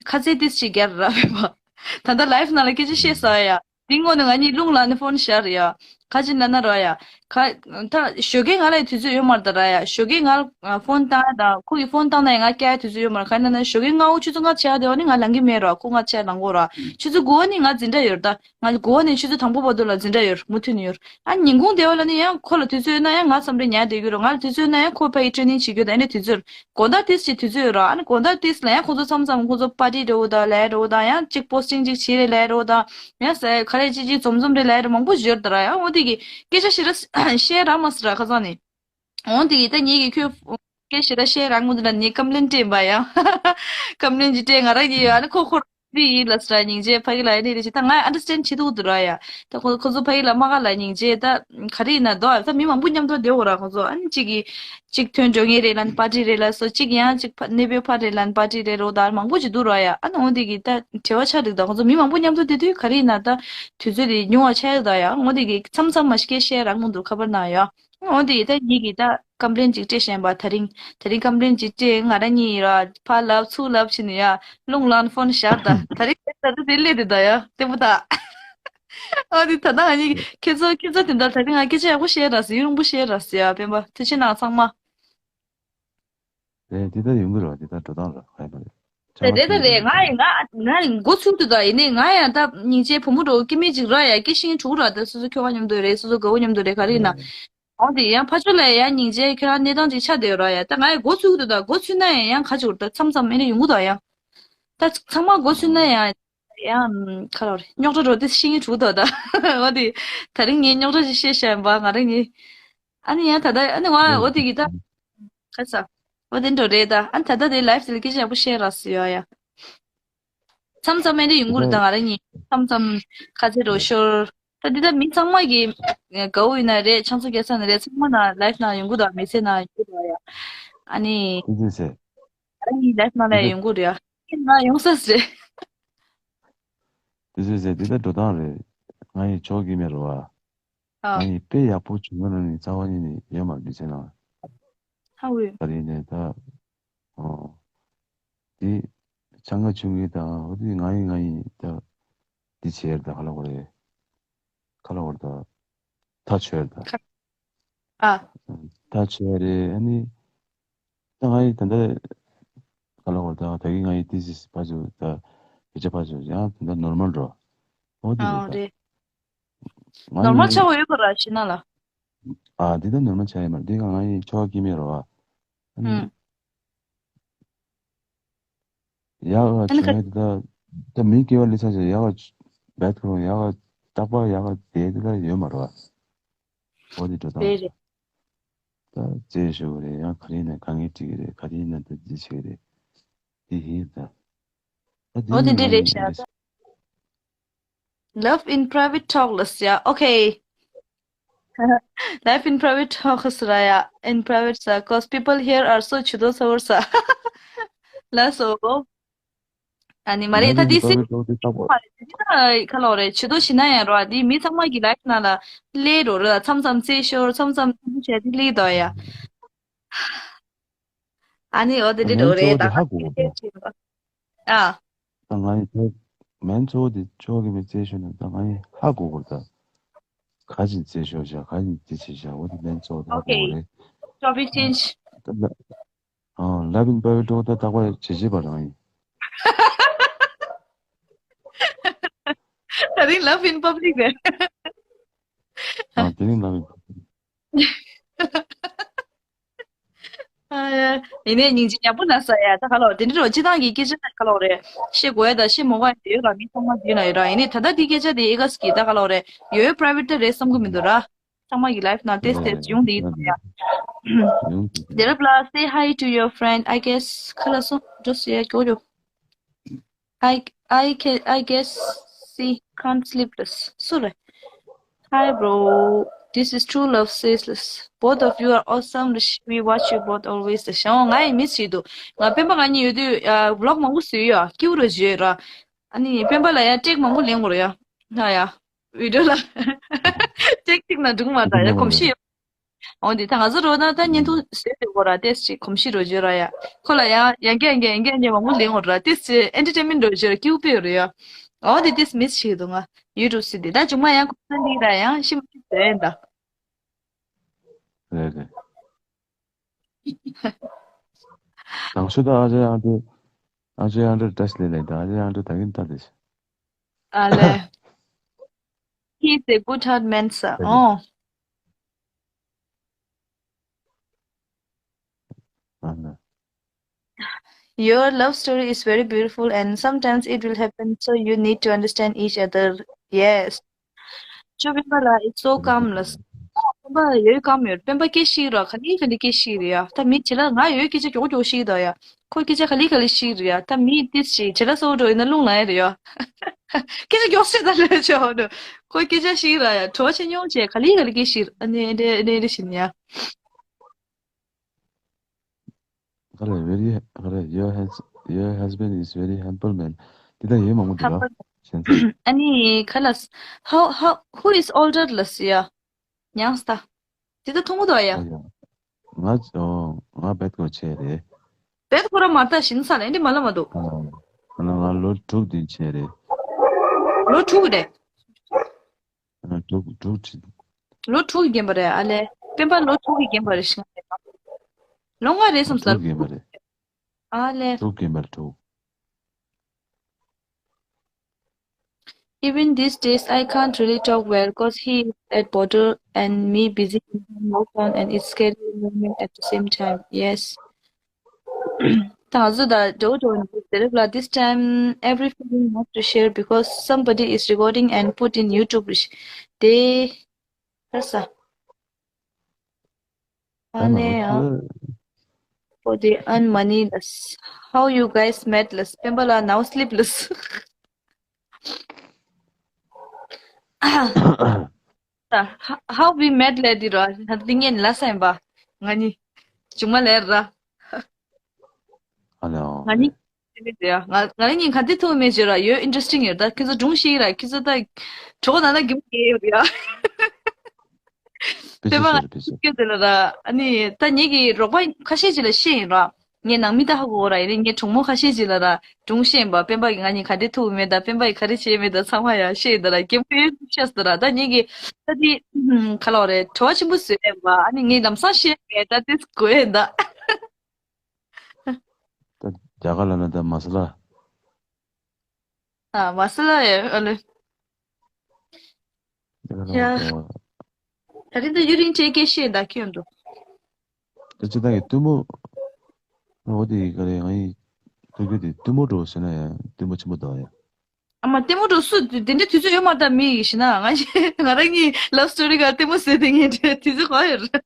ཁ་ཚེ་ཏིས་ཤི་རྒྱལ་ར་སྤེན་པ། ད་ལྟ་ལའིབ་ནང་ལ་སྐད་ཆ་བཤད་ས་ཡ། དེ་ངོ་ནས་ང་གཉིས་རླུང་ལངས་ནས་ཕོན་ཤར་ཡ། ཁ་ཅིག་ན་ན་རོ་ཡ། ཁ། ད་ཞོགས་ཀས་ང་ལ་དུས་ཚོད་ཡོད་མ་རེད་ད་ར་ཡ། ཞོགས་ཀས་ང་ལ་ཕོན་བཏང་ཡ་དང་ཁོ་གི་ཕོན་བཏང་ན་ཡ་ང་སྐྱེལ་ཡ་དུས་ཚོད་ཡོད་མ་རེད། ག་ན་ན་ཞོགས་ཀས་ང་འོ་ཆུ་ཚོད་ལྔ་ཆ་དེ་བ་ནི་ང་ལང་གི་མེད་རོ། ཁོ་ལྔ་ཆ་ལང་གོ་ར། ཆུ་ཚོད་དགུ་བ་ནི་ང་འཛིན་གྲྭ་ཡོད་ར་ད། ང་དགུ་བ་ནས་ཆུ་ཚོད་དང་པོ་བར་དུ་ལ་འཛིན་གྲྭ་ཡོད་མུ་མཐུད་ནས་ཡོད། ཨ་ཉིན་གུང་དེ་བ་ལ་ནི་ཡང་ཁོ་ལ་དུས་ཚོད་ཡོད་ན་ཡང་ང་མཚམས་རེ་ཉལ་བསྡད་ཀྱི་རོ། ང་ལ་དུས་ཚོད་ཡོད་ན་ཡང་ཁོ་ཕ་གི་ཊེ་ནིང་བྱེད་རྒྱུ་དང་ཨ་ནི་དུས་ཚོད་དགོང་དག་ཏིས་ཀྱི་དུས་ཚོད་ཡོད་ར། ཨ་ནི་དགོང་དག་ཏིས་ལ་ཡང་ཁོ་ཚོ་མཚམས་མཚམས་ཁོ་ཚོ་པར་ཊི་འགྲོ་དང་ལས་འགྲོ་དང་ཡང་གཅིག་པོ་སི་ཊིང་གཅིག་བྱེད་རེད་ལས་འགྲོ་དང་ཡང་ས་ག་རེ་གཅིག་གཅིག་འཛོམས་འཛོམས་རེད་ལས་འགྲོ་མང་པོ་ཡོད་ར། ཡང་འོ་དེ་གི་སྐད་ཆ་ཞེ་དྲག་བཤད་ར་མ་སི་ར་ཁ་སང་ནི། འོ་དེ་གི་ད་ངེད་ཀྱི་ཁྱོད་སྐད་ཞེ་དྲག་བཤད་ར་ངུ་དེ་ལ་ནི་ཀམ་པི་ལེན་སྤྲད་པ་ཡང་ཀམ་པི་ལེན་གྱི་སྤྲད་ང་རང་གི་ཡོད། ཨ་ནི་ཁོ་ཁོ། འདི་ཡིན་ལ་སྲ་སྙིང་རྗེ་ཕ་གི་ལ་ཡིན་ནི་རེ་ཅི་ད་ང་ཨན་ཌར་སི་ཊེན་ཌ་བྱེད་ཐུབ་འདུག་ར་ཡ། ད་ཁོ་ཁོ་ཚོ་ཕ་གི་ལ་མ་ག་ལ་སྙིང་རྗེ་ད་ག་རེ་ཡིན་ན་དོ་ད་མི་མང་པོ་མཉམ་དུ་བསྡད་འོ་ར་ཁོ་ཚོ་ཨ་ནི་གཅིག་གིས་གཅིག་ཐོན་འགྲོ་ངེས་རེད་ལ་ནི་པར་ཊི་རེད་ལ་སོ་གཅིག་ཡང་གཅིག་ཕ་གནས་སྤོས་ཕར་རེད་ལ་ནི་པར་ཊི་རེད་རོ་ད་མང་པོ་ཅིག་འདུག་ར་ཡ། ཨ་ནི་འོ་འདི་གི་ད་བྲེལ་བ་ཆགས་འདུག་ད་ཁོ་ཚོ་མི་མང་པོ་མཉམ་དུ་བསྡད་དུས་ག་རེ་ཡིན་ན་ད་དུས་ཚོད་དེ་ཉུང་བ་ཆགས་ཡོད་ད་ཡ། འོ་འདི་གི་མཚམས་མཚམས་མ་ཞིག་སྐད་བཤད་རག་མི་འདུག་ཁ་པར་ནང་ཡ། འོ་དེ་ཡིན་ད་ངེད་ཀྱིས་ད་ཀམ་པི་ལེན་ཅིག་སྤྲད་བཞིན་པ་ད་རིང་། ད་རིང་ཀམ་པི་ལེན་ཅིག་སྤྲད་ང་རང་གཉིས་ར་ཕར་ལབ་ཚུར་ལབ་བྱས་ནས་ཡ་རླུང་ལངས་ཕོན་བཞག་ད་ད་རིང་ད་ད་དེ་སླེབས་དེ་ད་ཡ་བརྟན་པོ་ད། འོ་དེ་ད་ད་ང་གཉིས་ཁྱེད་ཚོ་ཁྱེད་ཚོ་དེ་འདྲ་ད་རིང་ང་སྐད་ཆ་ཡག་པོ་བཤད་ར་སི་ཡུན་རིང་པོ་བཤད་ར་སི་ཡ་སྤེན་པ་ཐུགས་རྗེ་གནང་ཚང་མ། རེད་འདི་ད་ཡོང་གི་ར་འདི་ད་འགྲོ་སྟངས་ར་ཧ་ཡ་མ་རེད། རེད་རེད་ད་རེད། ང་ཡི་ང་ང་ཡི་མགོ་ཚུགས་དུས་ད་ཡིན་ནའི་ང་ཡང་ད་སྙིང་རྗེ་བུ་མོ་འགྲོ་སྐྱེ་མི་ཅིག་ར་ཡ་སྐྱེ་ཤིང་དྲུག་ར་ད་སོ་སོ་ཁྱོ་ག་མཉམ་དུ་རེད་སོ་སོ་དགའ་བོ་མཉམ་དུ་རེད་ག་རེ་ཡིན་ན། འོ་དེ་ཡང་ཕ་ཆོས་ལ་ཡང་སྙིང་རྗེ་ཁྱོད་རང་གནས་སྟངས་ཅིག་ཆགས་བསྡད་ཡོད་ར་ཡ། ད་ང་ཡི་མགོ་ཚུགས་དུས་ད་མགོ་ཚུགས་ན་ཡང་ཡང་ག་ཅིག་ད་མཚམས་མཚམས་ཨེ་ནི་ཡོང་གི་ད་ཡང་། ད་ཚང་མ་མགོ་ཚུགས་ན་ཡང་ཡང་ཁ་ལོ་རེད་རྙོག་དྲ་རོ་དེ་ཤིང་དྲུག་ད་ད། འོ་དེ་ད་རིང་ངས་རྙོག་དྲ་ཅིག་བཤད་བཞག་ཡིན་པ་ང་རང་ངས། ཨ་ནི་ཡང་ད་ད་ཨ་ནི་ང་འོ་དེ་གི་ད། ཁ་ཚ། འོ་དེ་འགྲོ་རེད་ད་ཨ་ནི་ད་ད་དེ་ལའིབ་དེ་ལ་སྐད་ཆ་ཡག་པོ་བཤད་ར་སི་ཡོད་ཡ། མཚམས་མཚམས་ཨེ་འདྲ་ཡོང་གི་རེད་ད་ང་རང་གཉིས་མཚམས་མཚམས་ཁ་ཚེ་རོ་ཤོར། ད་འདི་ད་མི་ཚང་མ་གི་དགའ་བོ་ཡིན་ན་རེད་ཆང་ཚོ་རྒྱག་ས་ན་རེད་ཚང་མ་ན་ལའིབ་ནང་ཡོང་གི་འདུག་མི་ཚེ་ནང་ཡོང་གི་འདུག་ཡ། ཨ་ནི། ཏི་ཏི་ཟེར། ཨ་ནི་ལའིབ་ནང་ཏི་ལ་ཏི། ཡོང་གི་རེད་ཡ། ང་ཡོང་ས་རེད། ཏི་ཏི་ཟེར་འདི་ད་འགྲོ་སྟངས་རེད། ང་ཡི་ཕྱོགས་ཀྱི་མེད་རེད་བ། ཨ། ང་ཡི་དཔེ་ཡག་པོ་བྱུང་ན་ནི་རྩ་བ་ཉིད་ནས་ཡོད་མ་རེད་མི་ཚེ་ནང་། ཧ་འོས། ད་རེས་ནས་ད། ཨོ། འདི། ཆང་ཁ་ཆུང་གི་དང་འོ་དེ་ང་ཡི་ང་ཡི་ད། འདི་བྱས་ད་ག་ལ་བ་རེད། ག་ལ་བ་རེད་ད། ཐག་ཆོད་རེད་ད། ཨ། ཐག་ཆོད་རེད་ཨ་ནི། ད་ང་ཡི་ད་ད། ག་ལ་བ་རེད་ད་ད་གི་ང་ཡི་ཏི་སི་ཕ་ཚོ་ད། སྐད་ཆ་ཕ་ཚོ་ཡང་ད་ད་ནོར་མལ་འགྲོ། འོ་དེ་ཨ་རེད་ད། རེད། ང་ནོར་མལ་ཡི་ཆགས་ཡོད་པ་ར་ཤི་ན་ལ། ཨ་འདི་ད་ནོར་མལ་ཆགས་ཡོད་མ་རེད་འདི་ག་ང་ཡི་ཆོག་གི་མེད་རོ་ཨ། ཨ་ནི། ཨུམ། ཡག་ག་ཨ་ནི་བྱུང་ཡ་དེ་ད་ད་མི་སྐྱེ་བ་ལེན་ས་ཆེ་ཡག་ག་བེད་ཁོ་རང་ཡག་ག་རྟག་པར་ཡག་ག་དེ་དེ་ད་ཡོད་མ་རེད་བ། འོ་དེ་འགྲོ་སྟངས་རེད་རེད། ད་རྩེད་ཤོག་རེད་ཡང་ག་རེ་ཡིན་ན་དཀའ་ངལ་འཕྲད་ཀྱི་རེད་ག་རེ་ཡིན་ན་ད་འདི་བྱེད་ཀྱི་རེད། དེ་ཡིན་ད། ད་དེ་འོ་དེ་ནི་འདྲ་ང་རེད་ཡིན་ཤག་ད། Love in private talk ལ་ཟེར་ཡ། Okay. Life in private talk ཟེར་ཡ། In private ཟེར། Cause people here are so ཇུས་གཏོགས་ཚ་བོར་ཟེར། ལགས་སོ། ཨ་ནི་མ་རེད་ད་འདི་སི། ཁ་ལོ་རེད་ཇུས་གཏོགས་ཞིག་ན་ཡང་རོ་འདི་མི་ཚང་མ་གི་ལའིབ་ནང་ལ་སླེབས་རོགས་རེད་མཚམས་མཚམས་རྩེད་ཤོར་མཚམས་མཚམས་ཚུར་བྱས་ཏེ་སླེབས་དོ་ཡ། ཨ་ནི་འོ་དེ་འདྲ་འགྲོ་རེད་ད། ཨ། ད་ང་ཡི་ད་མེན་གཙོ་བོ་དེ་ཅོག་གི་མི་རྩེད་ཤོར་ན་ད་ང་ཡི་ཧ་གོ་གོ་ད། ག་ཅིག་རྩེད་ཤོར་བྱ་ག་ཅིག་དེ་བྱེད་བྱ་འོ་དེ་མེན་གཙོ་བོ་དེ་ཧ་གོ་གོ་Okay. རེད། Topic change. ཨ་ལབ་ཨིན་པ་བི་ལིག་ད་ད་རྟག་པར་བྱེད་བྱེད་པ་རང་ཡིན། ད་རིང་love in public རེད། ཨ་དེ་རིང་ལབ་ཨིན་པ་བི་ལིག་ཡིན་ནའི་སྙིང་རྗེ་ཡག་པོ་ན་ས་ཡ་ད་ག་ལོ་དེ་འདྲ་རོ་སྤྱི་བཏང་གི་སྐད་ཆ་ད་ག་ལོ་རེད། བཤད་དགོས་ཡ་ད་བཤད་མ་དགོས་ཡ་དེ་ཡོད་ར་མི་ཚང་མ་དེ་ན་ཡོད་ར་ཡིན་ནའི་ད་ལྟ་དེ་སྐད་ཆ་དེ་ཨེ་ག་སི་གི་ད་ག་ལོ་རེད་ཡོད་private ད་རེད་བསམ་གི་མི་འདུག་ར། ཚང་མ་གི་ལའིབ་ནང་ཏེས་ཏེས་ཡོང་དེ་ཡིན་ཡ། དེ་རབ་ལ་say hi to your friend I guess ཁ་ལ་སོ་འགྲོ་སི་ཡ་གྱོ་གྱོ། I I can I guess she can't sleep this. Sorry. Hi bro. This is true love says this. Both of you are awesome. We watch you both always. ཞང་ང་ཡི་མི་སྲིད་དུ། ང་སྤེན་པ་ང་གཉིས་ཡོད་དུས་ཨ་ཝི་ལོག་མང་པོ་བཟོས་ཡོད། སྐྱིད་པོ་རུ་བཟོས་ར། ཨ་ནི་སྤེན་པ་ལ་ཡ་ཀྲེག་མང་པོ་ལེན་དགོས་ར་ཡ། ང་ཡ། བི་ཌིའོ་ལ། ཀྲེག་ཅིག་ན་འགྲིག་མ་ད་ཡ་གོམས་གཤིས་ཡོད། འོ་འདི་ད་ང་ཚོ་རོ་ན་ད་བརྙན་ཐུང་བཟོས་ཏེ་གོ་ར་ཏེས་ཅིག་གོམས་གཤིས་རོ་བརྗོད་ར་ཡ། ཁོ་ལ་ཡང་ཡང་བསྐྱར་ཡང་བསྐྱར་ཡང་བསྐྱར་མང་པོ་ལེན་འོ་ར་ཏེས་ཅིག་ཨེན་ཊར་ཊེན་མེན་ཊི་རོ་བརྗོད་ར་སྐྱིད་པོ་རེད་ཡ། འོ་འདི་ཏེས་མིས་བྱེད་འདུག་ང་ཡུ་ཊུབ་སི་འདི་ད་ཅུང་མ་ཡང་གོམས་ན་འདི་ར་ཡང་ཤི་མ་ཤི་བཟོས་ཡིན་ད། རེད་རེད། དང་ཤོ་ད་ཨ་ཅེ་ཨང་ཏེ་ཨ་ཅེ་ཨང་ཏེ་བཀྲ་ཤིས་ལེ་ལེ་ད་ཨ་ཅེ་ཨང་ཏེ་ད་གིན་ད་དེ་ཤི། ཨ་ལེ། He's a good heart man sir. ཨོ། Your love story is very beautiful and sometimes it will happen, so you need to understand each other. Yes. Chubimala, it's so calmless. པ་ཡོད་ཀམ་ཡོད། སྤེན་པ་སྐད་ཤེས་ར། ག་ལེ་ག་ལེ་སྐད་ཤེས་རེད་ཡ། ད་མི་བྱེད་ལ་ང་ཡོད་སྐད་ཆ་མགྱོགས་མགྱོགས་ཤེས་ད་ཡ། ཁོ་སྐད་ཆ་ག་ལེ་ག་ལེ་ཤེས་རེད་ཡ། ད་མི་ཏིས་ཤིག་བྱེད་ལ་སོ་འགྲོ་ཡིན་ན་རླུང་ལ་ཡ་རེད་ཡ། སྐད་ཆ་མགྱོགས་ཤེས་ད་ལོས་ཆོག་འགྲོ། ཁོ་སྐད་ཆ་ཤེས་ར་ཡ། བྲོ་བ་ཆེ་མྱོང་བྱས་ག་ལེ་ག་ལེ་སྐད་ཤེས་ར། ཨ་ནེ་ཨ་ནེ་ཨ་ནེ་ཨ་ནེ་བཞིན་ཡ། ག་ལེ་very ག་ལེ your hus your husband is very humble man. དེ་ད་ཡོད་མང་པོ་འདུག་ལ། Humble. གཞན་ཚོ། ཨ་ནི་ག་ལ། How how who is older ལ་སི་ཡ། ཉང་སྟ། དེ་ད་ཐུང་མོ་དོ་ཡ། ཨོ་ཡ། ང་ཨོ་ང་བེད་ཀོ་ཆེ་རེད། བེད་ཀོ་ར་མ་ལྟ་ཞིན་ས་ལ་འདི་མ་ལ་མ་འདུག་ཨོ། ང་ང་ལོ་དྲུག་དེ་ཆེ་རེད། ལོ་དྲུག་རེད། ཨ་དྲུག་དྲུག་ཆེ། ལོ་དྲུག་གི་རྒན་པ་རེད་ཨ་ལེ། སྤེན་པ་ལོ་དྲུག་གི་རྒན་པ་རེད་ཤི་ང་རེད། ལོ་ལྔ་རེད་བསམ་ས། དྲུག་རྒན་པ་རེད། ཨ་ལེ། དྲུག་རྒན་པ་རེད་དྲུག Even these days, I can't really talk well because he is at border and me busy in home lockdown and it's scary environment at the same time. Yes. ད་ང་ཚོ་ད་འགྲོ་འགྲོ་ནས་དེ་རིགས་ལ། This time every feeling not to share because somebody is recording and put in YouTube. དེ་ཧ་ས། ཨ་ནེ་ཨ། For the earn money ལ། How you guys met ལ། སྤེན་པ་ལ་now sleep ལ། How we met ལ་དེ་ར་ད་ཏིང་ངེ་ལ་སེམས་པ། ང་གཉིས་ཅུང་མ་ལེར་ར། ཨ་ལེ་ཨོ། ང་གཉིས་ང་ང་གཉིས་ག་འདི་ཐུག་མེད་ཅེས་ར་ཡོད། Interesting ཡོད། ད་ཁྱེད་ཚོ་སྒྲུང་ཤེས་ར། ཁྱེད་ཚོ་ད་གྲོགས་ན་ན་གི་མ་གི་ཡོད་ར། པེ་ཚོ་ཤེས་ར་པེ་ཚོ། སྐད་དེ་ལ་ར། ཨ་ནི་ད་ངེད་ཀྱི་རོགས་པ་ཁ་ཤས་ཅིག་ལ་ཤེས་ཡིན་ར། ངའི་ནང་མི་ད་ཧ་གོ་ར་ཡིན། ངའི་གྲོགས་མོ་ཁ་ཤས་ཅིག་ལ་ར་སྒྲུང་ཤེས་ཡིན་པ། སྤེན་པ་གི་ང་གཉིས་ག་འདི་ཐུག་མེད་ད། སྤེན་པ་གི་ག་རེ་བྱས་མེད་ད། ཚང་མ་ཡ་ཤེས་ཡིན་ད་ར། གད་མོ་ཤེས་ད་ར། ད་ངེད་ཀྱི་ད་འདི་ག་ལ་རེད། བྲོ་བ་ཆེན་པོ་བཟོས་ཡིན་པ། ཨ་ནི་ངའི་ལམ་སང་ཤེས་མེད་ད། དེ་གོ་ཡིན་ད། ད་རྒྱ་གར་ལ་ན་ད་མ་ས་ལ། ཨ་མ་ས་ལ་ཡ་ཨ་ལེ། རྒྱ་གར་ལ་ཡ། ད། ད་རིང་ད་ཡུ་རིང་ཅེ་ཀེ་ཤེས་ད་ཁྱོད་འདུག་ད་ཅི་ད་གི་ལྟད་མོ། འོ་དེ་ག་རེ་ང་ཡི་ཐུག་གི་དེ་ལྟད་མོ་འགྲོ་ཟེར་ན་ཡ་ལྟད་མོ་ཆེན་པོ་འདུག་ཡ། ཨ་མ་ལྟད་མོ་འགྲོ་སུ་དེ་འདྲའི་དུས་ཚོད་ཡོད་མ་ད་མི་ཡི་ཤི་ན། ང་ང་རང་གི་love story ག་ལྟད་མོ་ཟེར་དེ་ངས་དུས་ཚོད་ག་ཡོད་རེད།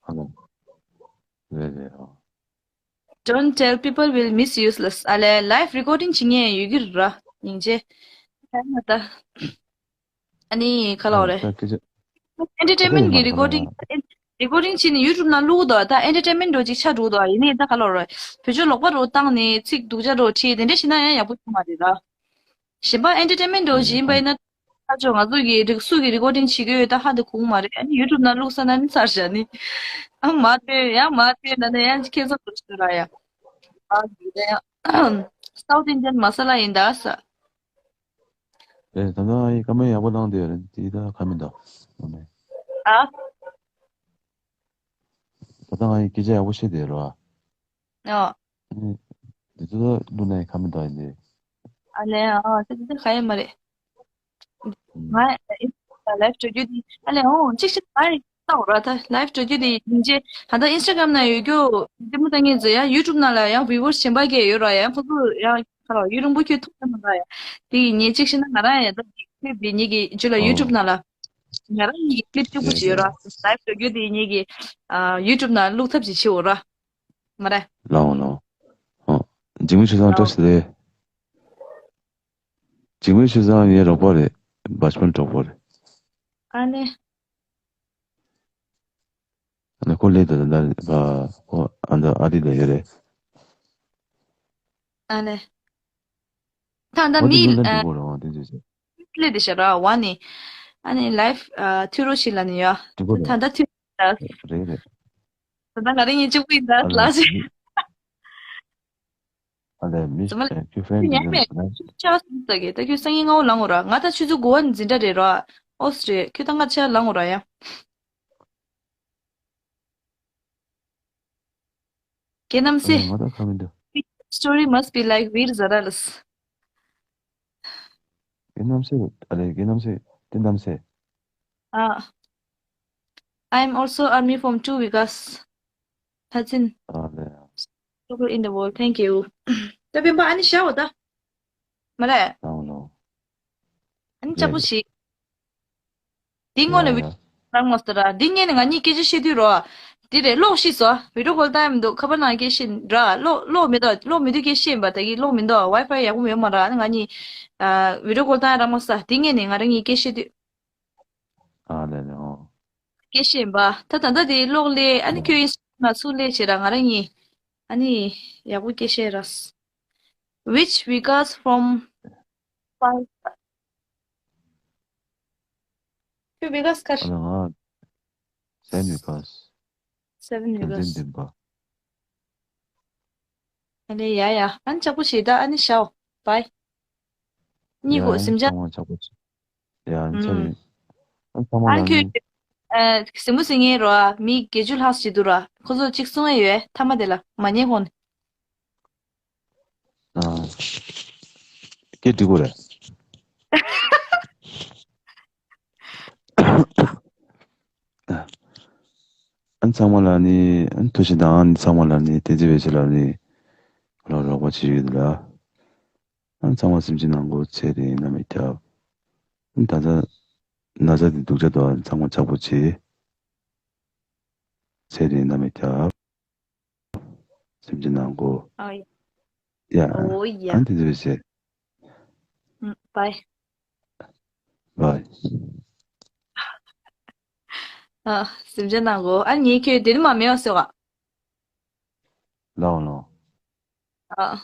ཨ་ལ། རེད་རེད་ཨ། Don't tell, people will misuse ལ། ཨ་ལེ་live recording བྱེད་མཁན་ཡོད་ཀྱི་ར། སྙིང་རྗེ། ད་ང་ད། ཨ་ནི་ག་ལ་རེད། ད་སྐད་ཆ། Entertainment གི་recording recording བྱས་ནས་YouTube ནང་བླུག་དོ། ད་entertainment འགྲོ་ཅིག་ཆ་འགྲོ་དོ། ཡིན་ནའི་ད་ག་ལ་རེད། བོད་ཆོས་ལོག་པ་རོ་བཏང་ནས་ཚིག་སྡུག་ཅག་རོ་ཁྲིད་དེ་འདྲ་བྱས་ན་ཡང་ཡག་པོ་ཡོད་མ་རེད་ད། གཞན་པ་entertainment འགྲོ་བཞིན་པ་ཡིན་ན། ཁ་ཕྱོགས་ང་ཚོ་གི་རིག་སུ་གི་recording བྱེད་ཀྱི་ཡོད་ད་ཧ་དེ་གོ་མ་རེད། ཨ་ནི་YouTube ནང་བླུགས་ས་ན་ནི་ཚར་བཞག་ནི། ཨ་མ་དེ་ཡང་མ་དེ་ན་ནི་ཡང་ཁྱེད་ཚོ་འགྲོ་ཤི་ར་ཡ། ཨ་ཡིན་ད་ཡང་South Indian མ་ས་ལ་ཡིན་ད་ས། རེད། ད་ལྟ་ཨ་ཡི་བཀའ་མོལ་ཡག་པོ་བཏང་བསྡད་ཡོད་རེད། དེ་ད་ག་མི་འདུག་ཨ་ནི། ཨ། ད་ལྟ་ཨ་ཡི་སྐད་ཆ་ཡག་པོ་བཤད་བསྡད་ཡོད་རེད་བ། ཨ། ཨ་ནི། དེ་ཚོ་ད་བླུགས་ན་ཡི་ག་མི་འདུག་ཡིན་དེ། ཨ་ལེ་ཨ་དེ་ཚོ་ག་ཡོད་མ་རེད། ང་live འགྲོ་རྒྱུ་དེ་ཨ་ལེ་ཨོ་གཅིག་བཤད་ཨ་ཡི། ལྟ་འོ་ར་ད་live འགྲོ་རྒྱུ་དེ་ཡིན་རྗེས་ད་ལྟ་Instagram ནང་ཡོད་རྒྱུ་དེ་མོ་ད་ངས་ཟེར་ཡང་YouTube ནང་ལ་ཡང་viewers གཞན་པ་གས་ཡོད་ར་ཡང་ཁོ་ཚོ་ཡང་ཁ་ལ་ཡུན་རིང་པོ་ཁྱོད་ཐུག་ས་མ་ར་ཡ། དེ་ཡིན་ངས་གཅིག་བཤད་ན་ང་རང་ཡང་ད་clip དེ་ངེད་ཀྱི་རྒྱུད་ལ་YouTube ནང་ལ་ང་རང་ངེད་ཀྱི་clip གཅིག་པོ་ཅིག་ཡོད་ར། live འགྲོ་རྒྱུ་དེ་ངེད་ཀྱི་YouTube ནང་བླུག་ཐབས་ཅིག་བྱེད་འོ་ར་མ་ར། ལའོ་ལའོ། འཇིགས་མེད་ཆོས་བཟང་བཀྲ་ཤིས་བདེ་ལེགས། འཇིགས་མེད་ཆོས་བཟང་ངའི་རོགས་པ་རེད། བ་ཆ་མན་གྲོགས་པོ་རེད། ཨ་ནེ། ཨ་ནེ་ཁོ་ལས་དང་ད་ལྟ་ཁོ་ཨ་ད་ཨ་རི་ལ་ཡོད་རེད། ཨ་ནེ། ད་ད་ཁོ་དེ་མི་ཉིན་ལ་ཨ་འགྲིག་གོ་རེད་ཨ་དེ་ཚོ་ཚོ། ལས་དེ་ཤ་ར་བ་ནི། ཨ་ནེ་live ཨ་ཐུ་རོ་ཞིག་ལ་ནི་ཡ། འགྲིག་གོ་རེད། ད་ད་ཐུ་ར། རེད་རེད། ད་ད་ང་རང་ཉིད་གཅིག་པུ་ཡིན་ད་ཨ་ལ་ལ་ཞིག་ཨ་ལས་མི་ཚང་མ་ལ་ཁྱོད་friend ཉན་མེད། ཆ་སུ་ཟ་གི་ད་ཁྱོད་སང་ཉིན་སྔ་བོ་ལངས་འོ་ར། ང་ད་ཆུ་ཚོད་དགུ་པ་འཛིན་གྲྭ་རེད་ར། ཨོ་སི་རེད། ཁྱོད་ད་ང་ཆ་ལངས་འོ་ར་ཡ། རྒན་རྣམ་སྲས། ང་ད་ཁ་མི་འདུག Story must be like བིར་ཟ་ར་ལས། རྒན་རྣམ་སྲས་ཨ་ལས་རྒན་རྣམ་སྲས་རྒན་རྣམ་སྲས། ཨ། I'm also army from two because That's in ཨ་ལས། Super in the world. Thank you. ད་སྤེན་པ་ཨ་ནི་ཤ་འོ་ད། མ་རེད། ལའོ་ལའོ། ཨ་ནི་ལྕགས་པོ་ཞིག་འདི་སྔོན་ལ་ཡ་ཡ། ལྟར་མ་སོ་ར། འདི་ངས་ནི་ང་གཉིས་སྐད་ཆ་བཤད་དུས་རོ། འདི་རེད། གློག་ཤི་སོ། བི་ཌིའོ་ཀོལ་བཏང་ཡ་མི་འདུག་ཁ་པར་ནང་སྐད་བཤད་ར། གློག་གློག་མེད་དོ། གློག་མེད་དུས་སྐད་བཤད་པ་ད་གི་གློག་མི་འདུག་ཝའི་ཕའི་ཡག་པོ་མེད་མ་ར། ང་གཉིས་ཨ་བི་ཌིའོ་ཀོལ་བཏང་ཡ་ར་མ་སོ། འདི་ངས་ནི་ང་རང་གཉིས་སྐད་བཤད་དུས། ཨ་ལེ་ལེ་ཨོ། སྐད་བཤད་པ་ད་ད་ད་དེ་གློག་ལས་ཨ་ནི་ཁྱོད་ཡིན་ན་ཚུར་ལས་བྱེད་ར། ང་རང་གཉིས་ཨ་ནི་ཡག་པོ་སྐད་བཤད་ར། Which Vegas from ཁྱོད་Vegas གར། ཨ་ལ་ང་Seven Vegas། Seven Vegas། འདི་འདི་པ། ཨ་ལེ་ཡ་ཡ། ཨ་ནི་ཅག་པོ་ཞིག་ད་ཨ་ནི་ཤའོ། བའི། གཉིད་ཁུག་སེམས་ཅན། ཡ་ཚང་མ་ཅག་པོ་ཞིག་ཡ་ཨ་ནི་ཚ་ཨུམ། རེད། ཨ་ཚང་མ་ཨ་ལ་ནི་ཁྱོད་ནི། ཨ་གཟིགས་མོ་གཟིགས་མཁན་རོ། མི་བརྒྱད་ཅུ་ལྷག་ཅིག་འདུག་ར། ཁོ་ཚོ་གཅིག་གསུང་ཡ་ཡོད། མཐའ་མ་དེ་ལ་མ་ཉན་གོང་ནས། ཨ། སྐད་འགྲིག་གོ་རེད། ཨ་ཚང་མ་ལ་ནི་ཨ་ཐུགས་རྗེ་དང་། ཨ་ཚང་མ་ལ་ནི་བསྟན་འཛིན་བེ་ཆེ་ལ་ནི་ལོ་རོགས་པ་བྱེད་ཀྱི་ཡོད་ལ། ཨ་ཚང་མ་སེམས་ཅན་ནང་གོ་ཚེ་རིང་ན་མེད་ཁྱབ། ད་ལྟ་ན་ཚ་འདི་སྡུག་ཅག་ཏུ་ཚང་མ་ཆག་པོ་བྱེད། ཚེ་རིང་ན་མེད་ཁྱབ། སེམས་ཅན་ནང་གོ། ཨ་ཡ། ཡ། ཨོ་ཡ། ཨ་འདི་འདི་བྱེད། ཨུམ། བའི། བའི། ཨ་སེམས་ཅན་ནང་གོ། ཨ་ངས་ཁྱོད་དེ་ནི་མ་མེད་བ་ཟེར་བ། ལའོ་ལའོ། ཨ།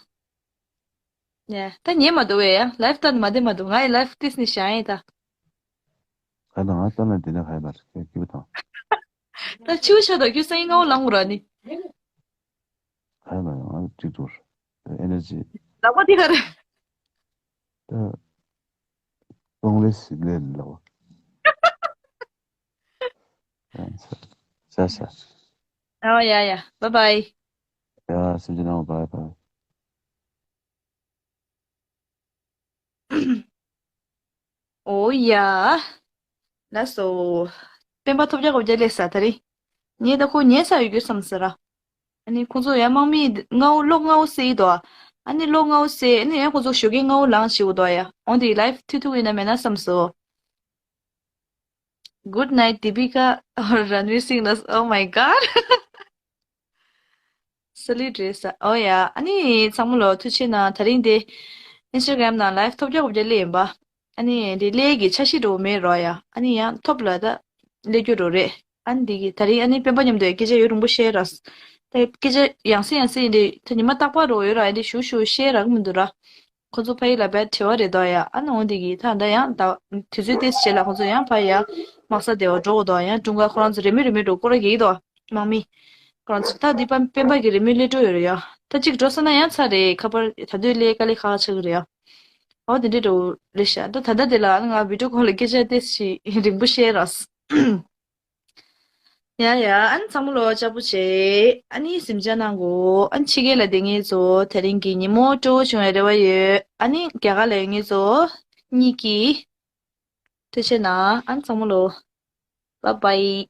ཡ། ད་ཉན་མ་འདུག་བས་ཡ། ལའིབ་སྟོན་མ་བདེ་མ་འདུག་ང་ཡི་ལའིབ་ཏིས་ནི་བཞག་ཡིན་ད། ད་ང་སྟོན་ལ་འདི་ནས་ཧ་ཡ་མ་རེད་སྐྱིད་པོ་དང་། ད་ཆུ་ཤ་དང་ཁྱོད་སང་ཉིན་ངའོ་ལང་ར་ནི། ཧ་ཡ་མ་ང་གཅིག་ཏུ་ཨེ་ནར་ཇི། ལག་པ་འདི་ག་རེད། ད་སྟོང་ལེ་ཞིག་ལས་ལ་བ། ཤ་ཤ། ཨ་ཡ་ཡ། བའི་བའི། ཡ་སེམས་ཅན་ནང་བའི་བའི། ཨོ་ཡ། ལགས་སོ། སྤེན་པ་ཐོབ་རྒྱག་གོ་རྒྱ་ལས་ས་ད་རེ། ངས་ད་ཁོ་ཉན་ས་ཡོད་རྒྱུ་བསམ་ཟེར་ར། ཨ་ནི་ཁོང་ཚོ་ཡང་དམག་མི་ལྔ་བོ་གློག་ལྔ་བོ་བསད་ཡི་དོ། ཨ་ནི་གློག་ལྔ་བོ་བསད། ཨ་ནི་ཡང་ཁོང་ཚོ་ཞོགས་ཀས་ལྔ་བོ་ལངས་བྱེད་དགོས་དོ་ཡ། འོན་ཏེ་ལའིབ་ཐུག་ཐུག་ཡིན་ན་མེད་ན་བསམ་སོ། Good night Deepika or Ranveer Singh. Oh my god. སི་ལི་འདྲེས་ས། ཨོ་ཡ། ཨ་ནི་ཚང་མ་ལོ་ཐུགས་རྗེ་གནང་། ད་རིང་དེ་ཨིན་སི་ཊ་གྷ་རམ་ནང་ལའིབ་ཐོབ་རྒྱག་དགོས་རྒྱུ་ལས་ཡིན་པ། ཨ་ནི་དེ་ལས་ཀྱི་འཆར་གཞི་འགྲོ་མེད་རོ་ཡ། ཨ་ནི་ཡང་ཐོབ་ལ་ད་ལས་རྒྱུ་རོ་རེད། ཨ་ནི་དེ་གི་ད་རིང་ཨ་ནི་སྤེན་པ་མཉམ་དུ་སྐད་ཆ་ཡུན་རིང་པོ་བཤད་ར། ད་སྐད་ཆ་ཡང་སེ་ཡང་སེ་ཡིན་དེ་ད་ཉི་མ་རྟག་པར་རོ་ཡོད་ར། ཨ་ནི་ཞུ་ཞུ་བཤད་རག་མི་འདུག་ར། ཁོ་ཚོ་ཕ་ཡུལ་ལ་བས་བྲེལ་བ་རེད་དོ་ཡ། ཨ་ནི་འོང་དེ་གི་ད་ད་ཡང་ད་དུས་ཚོད་ཏེ་བྱེད་ལ་ཁོ་ཚོ་ཡང་ཕ་ཡ་དམག་ས་དེ་བ་འགྲོ་གོ་དོ་ཡང་དྲུང་ག་ཁོ་རང་ཚོ་རེ་མི་རེ་མི་འགྲོ་སྐོར་ར་གི་དོ། དམག་མི་ཁོ་རང་ཚོ་ད་འདི་པ་སྤེན་པ་གི་རེ་མི་སླེབས་འགྲོ་ཡོད་རེད་ཡ། ད་གཅིག་འགྲོ་ས་ན་ཡང་ཚར་རེད། ཁ་པར་ད་དུས་སླེབས་དཀའ་ལས་ཁག་ཆགས་གི་རེད་ཡ། འོ་དེ་འདྲས་འགྲོ་རེད་ཤག་ད་ད་ལྟ་དེ་ལ་ང་བི་ཌིའོ་ཀོལ་ལ་སྐད་ཆ་ཏེ་ཞིག་རིང་པོ་བཤད་ར། ཡ་ཡ། ཨ་ནི་ཚང་མ་ལོ་ལྕགས་པོ་བྱེད། ཨ་ནི་གཟིམ་འཇག་གནང་གོ། ཨ་ནི་ཕྱི་རྒྱལ་ལ་བསྡད་མཁན་ཚོ་དེ་རིང་གི་ཉིན་མོ་སྤྲོ་བོ་བྱུང་བའི་རེ་བ་ཡོད། ཨ་ནི་རྒྱ་གར་ལ་ཡོད་མཁན་ཚོ་གཉིད་ཀྱིས་ཐུགས་རྗེ་གནང་། ཨ་ནི་ཚང་མ་ལོ། བཱའི་བཱའི།